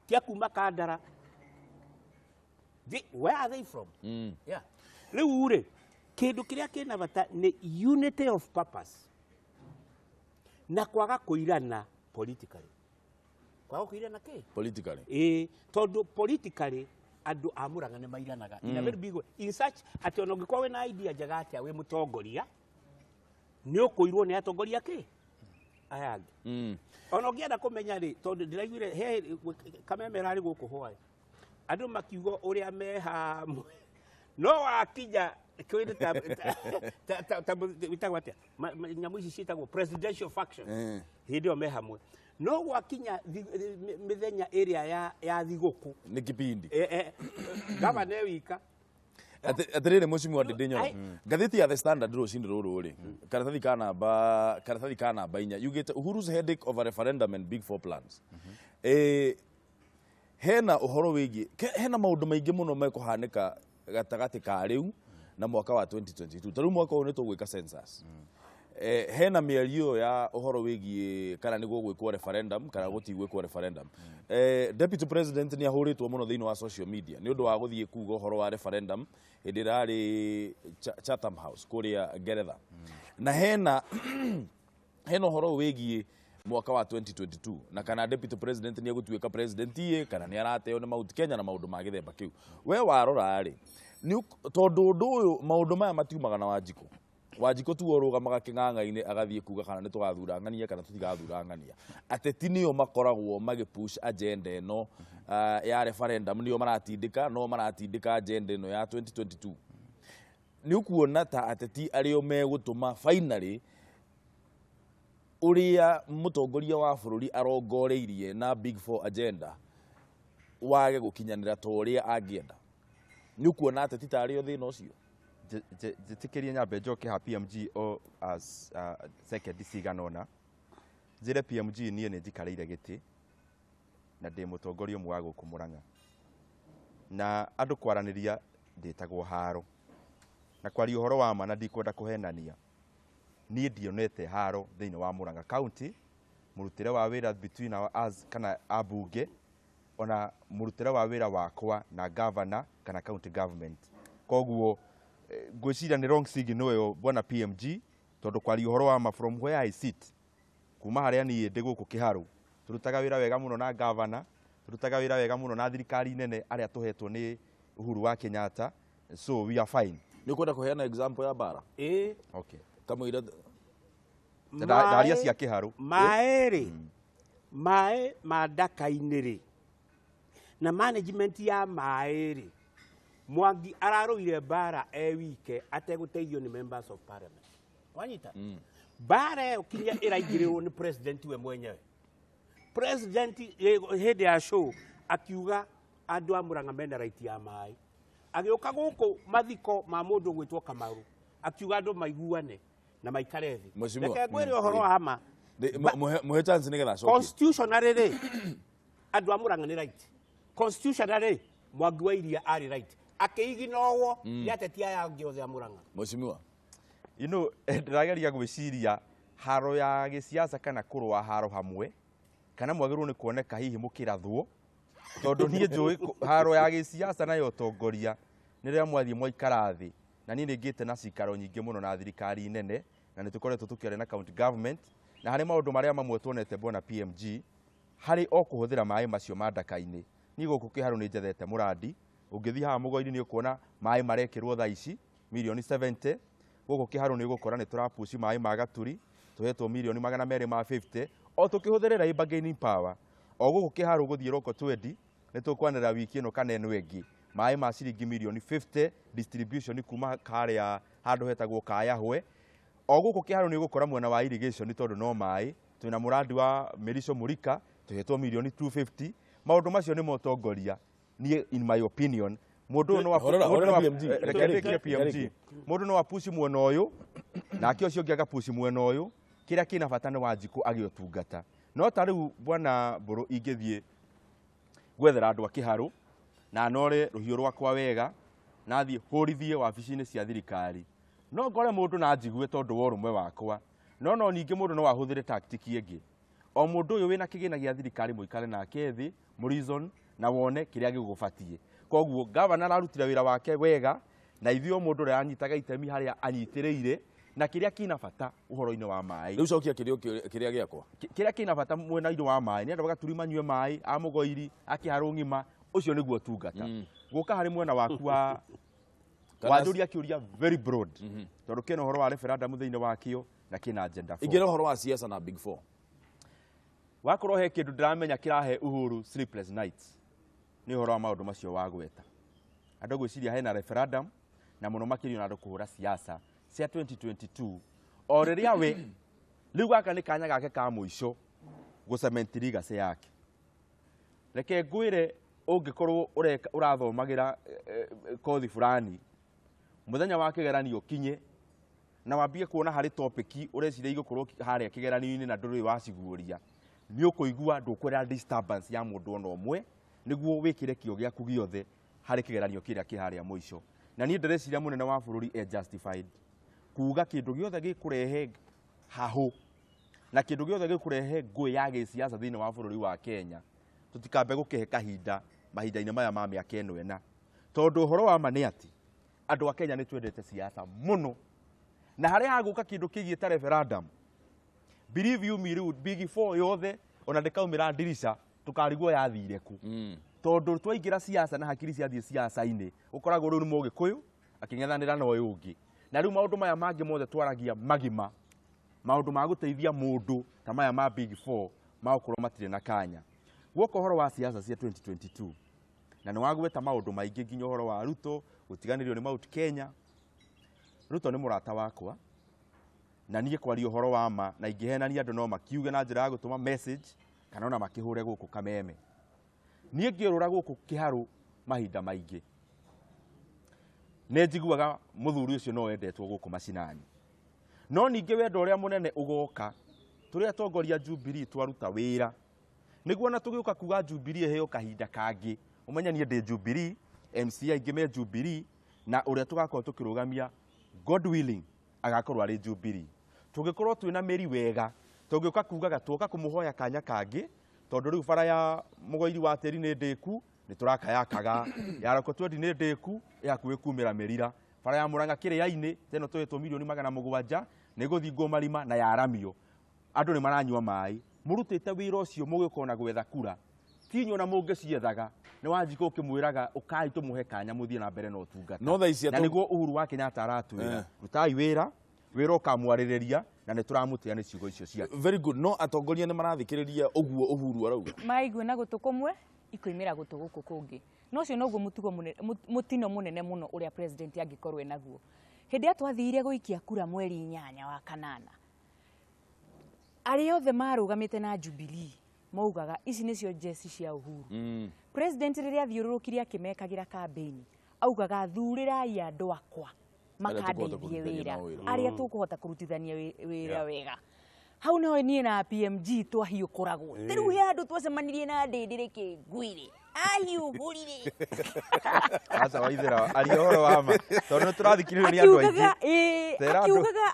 Speaker 3: Ti akuma Kandara. Where are they from? Yeah. Rĩu rĩ, kĩndũ kĩrĩa kĩna bata nĩ unity of purpose. Na kwaga kũirana politically. Kwaga kũirana kĩ?
Speaker 1: Politically.
Speaker 3: Ĩĩ, tondũ politically andũ a Murang'a nĩ mairanaga in a very big way. In such atĩ ona ũngĩkorwo wĩna idea njega atĩa wĩ mũtongoria, nĩ ũkũirwo nĩ atongoria kĩ? Aya angĩ. Ona ũngĩenda kũmenya rĩ, tondũ ndĩraiguire he Kameme ararĩ gũkũ hwaĩ, andũ makiuga ũrĩa me hamwe, no wakinya kĩndũ ta wĩtagwo atĩa, nyamũ ici ciĩtagwo presidential faction, hĩndĩ ĩyo me hamwe, no gwakinya mĩthenya ĩrĩa ya thigũkũ
Speaker 1: nĩ kipindi
Speaker 3: gavana e wika.
Speaker 1: Atirĩrĩ Mheshimiwa Ndindi Nyoro, ngathĩti ya The Standard rũcinĩ rũrũ rĩ, karatathi ka namba 4 yugĩte Uhuru's headache over referendum and big four plans. Hena ũhoro wĩgiĩ hena maũndũ maingĩ mũno mekũhanĩka gatagatĩ ka rĩu na mwaka wa 2022. Ta rĩu mwaka ũyũ nĩ tũgwĩka census. Hena mĩario ya ũhoro wĩgiĩ kana nĩ gũgwĩkwo referendum kana gũtigwĩkwo referendum. Deputy President nĩ ahũrĩtwo mũno thĩinĩ wa social media nĩ ũndũ wa gũthiĩ kuga ũhoro wa referendum hĩndĩ ĩrĩa arĩ Chatham House kũrĩa Ngeretha. Na hena ũhoro wĩgiĩ mwaka wa 2022 na kana Deputy President nĩ egũtuĩka president ĩ kana nĩ arateo nĩ Mount Kenya na maũndũ ma gĩthemba kĩu. We warora rĩ, tondũ ũndũ ũyũ maũndũ maya matiumaga na Wanjikũ. Wanjikũ tu ũrũgamaga kĩng'ang'a-inĩ agathiĩ kuga kana nĩ tũgathura ng'ania kana tũtigathura ng'ania. Ateti nĩo makoragwo magĩpush agenda ĩno ya referendum, nĩo maratindĩka, no maratindĩka agenda ĩno ya 2022. Nĩ ũkuona ta ateti arĩo megũtũma finally ũrĩa mũtongoria wa bũrũri arongoreirie na big four agenda wage gũkinyanĩra ta ũrĩa angĩenda? Nĩ ũkuona ateti ta arĩo thĩna ũcio?
Speaker 2: Njĩtĩkĩrie nyambe njoke ha PMG o as second cigana ũna. Njĩre PMG niĩ nĩ njikarĩire gĩtĩ na ndĩ mũtongoria ũmwe wa gũkũ Murang'a, na andũ kwaranĩria ndĩtagwo haro na kwaria ũhoro wa ma na ndikwenda kũhenania, niĩ ndionete haro thĩinĩ wa Murang'a County, mũrutĩre wa wĩra between our us kana ambunge, ona mũrutĩre wa wĩra wakwa na governor kana county government. Koguo ngwĩciria nĩ wrong signal ĩyo, bwana PMG, tondũ kwaria ũhoro wa ma, from where I sit, kuma harĩa niĩ ndĩ gũkũ Kĩharũ, tũrutaga wĩra wega mũno na governor, tũrutaga wĩra wega mũno na thirikari nene arĩa tũhetwo nĩ Uhuru wa Kenyatta, so we are fine.
Speaker 1: Nĩ ũkwenda kũheana example ya bara?
Speaker 3: Ĩĩ.
Speaker 2: Okay.
Speaker 1: Kamũira
Speaker 2: Ndaria cia Kĩharũ.
Speaker 3: Maĩ rĩ, maĩ ma ndaka-inĩ rĩ, na management ya maĩ rĩ, Mwangi ararũire mbara e wike ategũteithio nĩ members of parliament. Wanyita mbara ĩyo kinya ĩraingĩrĩrwo nĩ president we mwenyewe. President hĩndĩ ya show akiuga andũ a Murang'a mena right ya maĩ. Agĩũka gũkũ mathiko ma mũndũ ũgwĩtwo Kamaru, akiuga andũ maiguane na maikare thĩ.
Speaker 1: Mheshimiwa,
Speaker 3: Reke ngwĩre ũhoro wa ma.
Speaker 1: Mũhe chance nĩgetha acokie.
Speaker 3: Constitutionally rĩ, andũ a Murang'a nĩ right. Constitutionally Mwangi wa Iria arĩ right, akĩiginorwo nĩ ateti aya angĩ othe a Murang'a.
Speaker 1: Mheshimiwa.
Speaker 2: Ndĩrageria gwĩciria haro ya gĩsiasa kana kũrũa haro hamwe kana mwagĩrĩirwo nĩ kuoneka hihi mũkĩrathwo, tondũ niĩ njũĩ haro ya gĩsiasa na ya ũtongoria nĩ rĩrĩa mwathiĩ mwaikara thĩ, na niĩ nĩ ngĩte na cikaro nyingĩ mũno na thirikari nene na nĩ tũkoretwo tũkĩaria na county government, na harĩ maũndũ marĩa mamwe tuonete, bwana PMG, harĩ o kũhũthĩra maĩ macio ma ndaka-inĩ. Niĩ gũkũ Kĩharũ nĩ njethete mũrandi, ũngĩthiĩ haha Mũgoi-inĩ nĩ ũkuona maĩ marekĩrwo thaa ici mirioni 70. Gũkũ Kĩharũ nĩ ũgũkora nĩ tũrapuci maĩ ma Gaturi, tũhetwo mirioni 250 o tũkĩhũthĩrĩra bargaining power. O gũkũ Kĩharũ gũthiĩ roko 20 nĩ tũkwanĩrĩra wiki ĩno kana ĩno ĩngĩ maĩ ma ciringi mirioni 50 distribution kuma harĩa handũ hetagwo Kayahwe. O gũkũ Kĩharũ nĩ ũgũkora mwena wa irrigation, tondũ no maĩ twĩna mũrandi wa Mĩrico Mũrika, tũhetwo mirioni 250. Maũndũ macio nĩ motongoria. Niĩ in my opinion, mũndũ ũyũ no
Speaker 1: Horera,
Speaker 2: mũndũ
Speaker 1: horera
Speaker 2: no
Speaker 1: PMG.
Speaker 2: Reke ndĩkie PMG.
Speaker 1: Reke.
Speaker 2: Mũndũ no apuci mwena ũyũ nake ũcio ũngĩ agapuci mwena ũyũ. Kĩrĩa kĩna bata nĩ Wanjikũ agĩe ũtungata. No ta rĩu, bwana Mbũrũ, ingĩthiĩ gwethera andũ a Kĩharũ na nore rũhiũ rwakwa wega na thiĩ hũrithie wabici-inĩ cia thirikari, no ngore mũndũ na njigue tondũ wa ũrũmwe wakwa, no ningĩ mũndũ no ahũthĩre tactic ĩngĩ. O mũndũ ũyũ wĩna kĩgĩna gĩa thirikari, mũikare nake thĩ, mũreason na wone kĩrĩa gĩgũbatiĩ. Koguo gavana ararutire wĩra wake wega, na ithuĩ o mũndũ ũrĩa anyitaga itemi harĩa anyitĩrĩire. Na kĩrĩa kĩna bata ũhoro-inĩ wa maĩ.
Speaker 1: Rĩu cokia kĩrĩa gĩakwa.
Speaker 2: Kĩrĩa kĩna bata mwena-inĩ wa maĩ nĩ andũ bagaturi manyue maĩ a Mũgoiri, a Kĩharũ ng'ima, ũcio nĩguo ũtungata. Gũka harĩ mwena waku wa wanjũria kĩũria very broad, tondũ kĩna ũhoro wa referendum thĩinĩ wakĩo na kĩna agenda 4.
Speaker 1: Ingĩra ũhoro wa siasa na Big Four.
Speaker 2: Wakorwo he kĩndũ ndĩramenya kĩrahe Uhuru sleepless nights nĩ ũhoro wa maũndũ macio wagweta. Andũ gwĩciria hena referendum na mũno makĩria na andũ kũhũra siasa cia 2022 o rĩrĩa we rĩu gaka nĩ kanya gake ka mũico gũcement legacy yake. Reke ngwĩre ũngĩkorwo ũrathomagĩra kothi fulani mũthenya wa kĩgeranio ũkinye na wambie kuona harĩ topic ũreciria igũkorwo harĩa kĩgeranio-inĩ na ndũrĩ waciguũria, nĩ ũkũigua ndũkwenda disturbance ya mũndũ ona ũmwe nĩguo wĩkĩre kĩo gĩaku gĩothe harĩ kĩgeranio kĩrĩa kĩ harĩa mũico. Na niĩ ndĩreciria mũnene wa bũrũri e justified kuga kĩndũ gĩothe gĩkũrehe hahũ na kĩndũ gĩothe gĩkũrehe ngũĩ ya gĩsiasa thĩinĩ wa bũrũri wa Kenya tũtikambe gũkĩhe kahinda mahinda-inĩ maya ma mĩaka ĩno ĩna, tondũ ũhoro wa ma nĩ atĩ andũ a Kenya nĩ twendete siasa mũno, na harĩa hagũka kĩndũ kĩgiĩ ta referendum, believe you me, rĩu Big Four yothe ona ndĩkaumĩra ndirica tũkarigwo yathire kũ, tondũ twaingĩra siasa na hakiri ciathiĩ siasa-inĩ ũkoragwo rĩu nĩ Mũgĩkũyũ akĩng'ethanĩra na ũyũ ũngĩ, na rĩu maũndũ maya mangĩ mothe twaragia magima, maũndũ ma gũteithia mũndũ ta maya ma Big Four magũkorwo matirĩ na kanya. Guoka ũhoro wa siasa cia 2022 na nĩ wagweta maũndũ maingĩ nginya ũhoro wa Ruto gũtiganĩrio nĩ Mount Kenya. Ruto nĩ mũrata wakwa na niĩ kwaria ũhoro wa ma na ingĩhenania andũ no makiuge na njĩra ya gũtũma message kana ona makĩhũre gũkũ kameme. Niĩ ngĩũrũra gũkũ Kĩharũ mahinda maingĩ nĩ njiguaga mũthuri ũcio no endetwo gũkũ macinani, no ningĩ wendo ũrĩa mũnene ũgoka tũrĩa atongoria Jubilee twaruta wĩra nĩguo na tũgĩũka kuga Jubilee ĩheo kahinda kangĩ, ũmenye niĩ ndĩ Jubilee, MC aingĩ me Jubilee, na ũrĩa tũgakorwo tũkĩrũgamia God willing agakorwo arĩ Jubilee. Tũngĩkorwo twĩna mĩri wega tũngĩũka kugaga twoka kũmũhoya kanya kangĩ, tondũ rĩu bara ya Mũgoiri wa tĩri nĩ ndĩku nĩ tũrakayakaga, ya Rokotwendi nĩ ndĩku ĩ hakuhĩ kumĩra mĩrira, bara ya Mũrang'a Kĩrĩa-inĩ teno tũhetwo milioni 700 nĩ gũthingwo marima na yaramio, andũ nĩ maranyua maĩ. Mũrutĩte wĩra ũcio mũgĩũka na gwetha kura tinyo na mũngĩciethaga nĩ Wanjikũ ũkĩmwĩraga ũkai tũmũhe kanya mũthiĩ na mbere na ũtungata.
Speaker 1: No thaa ici
Speaker 2: na nĩguo Uhuru wa Kenyatta aratwĩra rutai wĩra, wĩra ũkamwarĩrĩria na nĩ tũramũtĩa nĩ ciugo icio ciake.
Speaker 1: Very good. No atongoria nĩ marathikĩrĩria ũguo Uhuru arauga
Speaker 4: maigua na gũtũ kũmwe ikoimĩra gũtũ gũkũ kũngĩ. No ũcio noguo mũtugo mũtino mũnene mũno ũrĩa president angĩkorwo enaguo. Hĩndĩ ĩrĩa twathire gũikia kura mweri 8 wa kanana, arĩa othe marũgamĩte na Jubilee maugaga ici nĩcio njeci cia Uhuru. President rĩrĩa athiũrũrũkire akĩmekagĩra campaign augaga thurĩrai andũ akwa makandeithie wĩra arĩa tũkũhota kũrutithania wĩra wega. Hau no niĩ na PMG twahiũkũragwo. Rĩu he handũ twacemanirie na Ndĩndĩ rĩkĩ ngwire ahiũhũrire.
Speaker 2: Aca waithĩra aria ũhoro wa ma tondũ nĩ tũrathikĩrĩrio nĩ andũ aingĩ.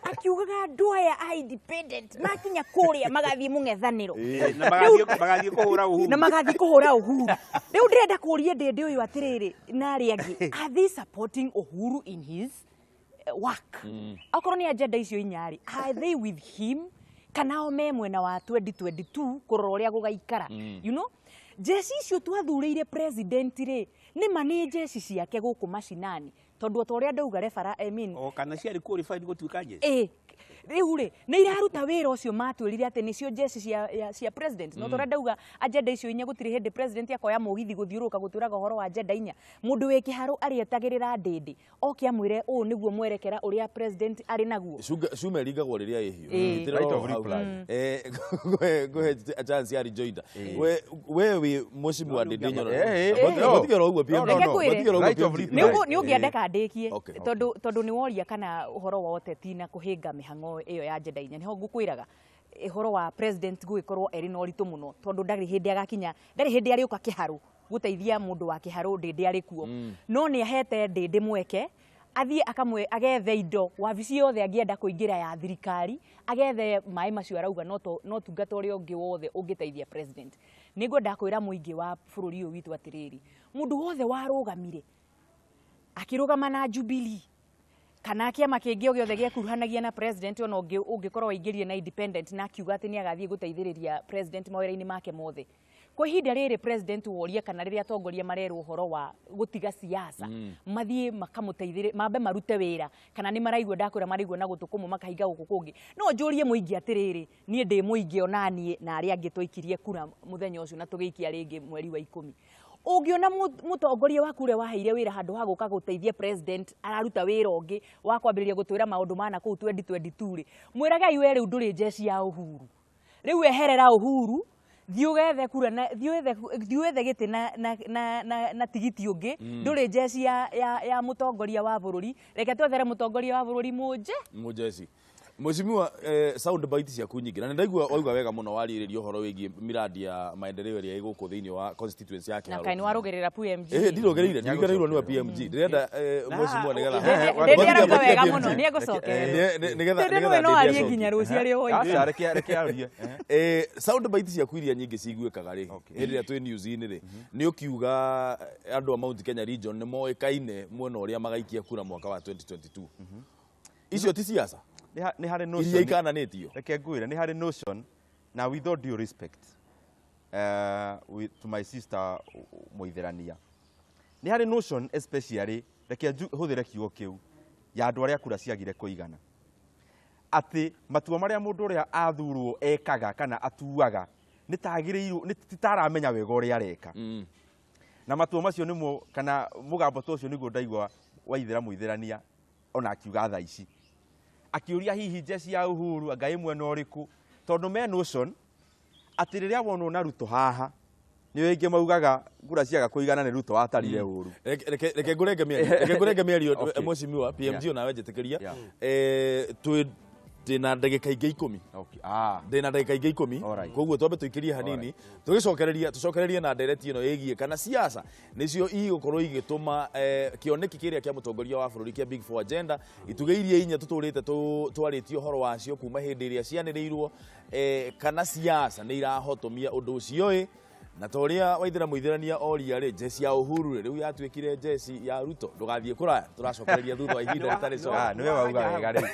Speaker 4: Akiugaga andũ aya a independent makinya kũrĩa magathiĩ mũng'ethanĩro
Speaker 3: na magathiĩ kũhũra Uhuru,
Speaker 4: na magathiĩ kũhũra Uhuru. Rĩu ndĩrenda kũũria Ndĩndĩ ũyũ atĩrĩrĩ na arĩa angĩ, are they supporting Uhuru in his work? Akorwo nĩ agenda icio inya-rĩ, are they with him kana o me mwena wa 2022 kũrora ũrĩa gũgaikara? You know, njeci icio twathurĩire president rĩ nĩ ma nĩ njeci ciake gũkũ macinani, tondũ o ta ũrĩa ndauga refera, I mean,
Speaker 3: o kana ciarĩ qualified gũtuĩka njeci.
Speaker 4: Rĩu rĩ nĩ iraruta wĩra ũcio matwĩrire atĩ nĩcio njeci cia president. No torĩa ndauga agenda icio inya gũtirĩ hĩndĩ president akoya mũgithi gũthiũrũrũka gũtwĩraga ũhoro wa agenda inya. Mũndũ wĩ Kĩharũ arĩetagĩrĩra Ndĩndĩ oke amwĩre ũũ nĩguo mwerekera ũrĩa president arĩ naguo.
Speaker 1: Cuma ĩringagwo rĩrĩa ĩhiũ.
Speaker 2: Right of reply.
Speaker 1: Ngũhe chance ya rejoinder. We wĩ mũcimu wa Ndĩndĩ Nyoro. Mũtigere ũguo PMG.
Speaker 2: Right of reply.
Speaker 4: Nĩ ũngĩendeka ndĩkie tondũ nĩ woria kana ũhoro wa ũteti na kũhĩnga mĩhang'o ĩyo ya agenda inya, nĩho ngũkwĩraga ũhoro wa president gũgĩkorwo erĩ na ũritũ mũno, tondũ ndarĩ hĩndĩ agakinya, ndarĩ hĩndĩ arĩũka Kĩharũ gũteithia mũndũ wa Kĩharũ Ndĩndĩ arĩ kuo. No nĩ ahete Ndĩndĩ mweke athiĩ akamwe agethe indo wabici yothe angĩenda kũingĩra ya thirikari, agethe maĩ macio arauga no tungata ũrĩa ũngĩ wothe ũngĩteithia president. Nĩngwenda kwĩra mũingĩ wa bũrũri ũyũ witũ atĩrĩrĩ, mũndũ wothe warũgamire akĩrũgama na Jubilee Kana kĩama kĩngĩ o gĩothe gĩekuruhanagia na president, ona ũngĩkorwo waingĩrire na independent na akiuga atĩ nĩ agathiĩ gũteithĩrĩria president mawĩra-inĩ make mothe. Kwa ihinda rĩrĩ president woria kana rĩrĩa atongoria marerwo ũhoro wa gũtiga siasa, mathiĩ makamũteithĩrĩ, mambe marute wĩra, kana nĩ maraigua, ndakwĩra maraigua na gũtũ kũmwe makahinga gũkũ kũngĩ. No njũrie mũingĩ atĩrĩrĩ, niĩ ndĩ mũingĩ onaniĩ na arĩa angĩ twaikirie kura mũthenya ũcio na tũgĩikia rĩngĩ mweri wa 10, ũngĩona mũtongoria waku ũrĩa waheire wĩra handũ ha gũka gũteithia president araruta wĩra ũngĩ wa kwambĩrĩria gũtwĩra maũndũ mana kũu 2022 rĩ, mwĩragai we rĩu ndũrĩ njeci ya Uhuru, rĩu eherera Uhuru, thiĩ ũgethe kura na thiĩ wethe gĩtĩ na tigiti ũngĩ. Ndũrĩ njeci ya mũtongoria wa bũrũri, reke twethere mũtongoria wa bũrũri mũnje.
Speaker 1: Mũjeci. Mheshimiwa, sound bite ciaku nyingĩ na nĩndaigua wauga wega mũno warĩrĩria ũhoro wĩgiĩ miradi ya maendeleo ĩrĩa ĩ gũkũ thĩinĩ wa constituency ya
Speaker 4: Na
Speaker 1: Kĩharũ.
Speaker 4: kaĩ nĩ warũgĩrĩra PMG?
Speaker 1: Eh, ndirũgĩrĩire, ndirũgĩrĩirwo nĩ wa PMG. Ndĩrenda mheshimiwa nĩgetha
Speaker 4: Ndĩndĩ arauga wega
Speaker 1: PMG.
Speaker 4: mũno, nĩ egũcokerera.
Speaker 1: Nĩgetha
Speaker 4: Ndĩndĩ
Speaker 1: nĩgetha
Speaker 4: nĩwe no
Speaker 1: Ndĩndĩ
Speaker 4: arie
Speaker 1: acokie.
Speaker 4: nginya rũciũ arĩ o
Speaker 2: Aca, reke arie.
Speaker 1: Sound bite ciaku iria nyingĩ ciguĩkaga rĩ, hĩndĩ ĩrĩa twĩ news-inĩ rĩ, nĩ ũkiuga andũ a Mount Kenya region nĩ moĩkaine mwena ũrĩa magaikia kura mwaka wa 2022. Icio ti siasa
Speaker 2: Nĩ harĩ
Speaker 1: iria
Speaker 2: notion
Speaker 1: ikananĩtio?
Speaker 2: Reke ngwĩre, nĩ harĩ notion na with all due respect to my sister Mũithĩrania, nĩ harĩ notion especially, reke hũthĩre kiugo kĩu, ya andũ arĩa kura ciagire kũigana, atĩ matua marĩa mũndũ ũrĩa athurwo ekaga kana atuaga nĩ tagĩrĩirwo nĩ ti taramenya wega ũrĩa areka. Na matua macio nĩmo kana mũgambo ta ũcio nĩguo ndaigua waithĩra Mũithĩrania ona akiuga thaa ici akĩũria hihi njeci ya Uhuru anga ĩ mwena ũrĩkũ, tondũ me notion atĩ rĩrĩa wonwo na Ruto haha nĩ aingĩ maugaga kura ciaga kũigana nĩ Ruto watarire ũru.
Speaker 1: Reke ngũrenge mĩario, reke ngũrenge mĩario. Mheshimiwa PMG, onawe njĩtĩkĩria. Twĩ ndĩna ndagĩka ingĩ 10. Ndĩna ndagĩka ingĩ 10. Koguo twambe tũikĩrie hanini, tũgĩcokereria, tũcokererie na ndereti ĩno ĩgiĩ kana siasa nĩcio igũkorwo igĩtũma kĩoneki kĩrĩa kĩa mũtongoria wa bũrũri kĩa Big Four Agenda, itugĩ iria inya tũtũrĩte twarĩtie ũhoro wacio kuma hĩndĩ ĩrĩa cianĩrĩirwo, kana siasa nĩ irahotomia ũndũ ũcio ĩ. Na ta ũrĩa waithĩra Mũithĩrania oria rĩ, njeci ya Uhuru rĩ, rĩu yatuĩkire njeci ya Ruto? Ndũgathiĩ kũraya, tũracokereria thutha wa ihinda rĩtarĩ coka.
Speaker 2: Ah, nĩwe wauga wega rĩu.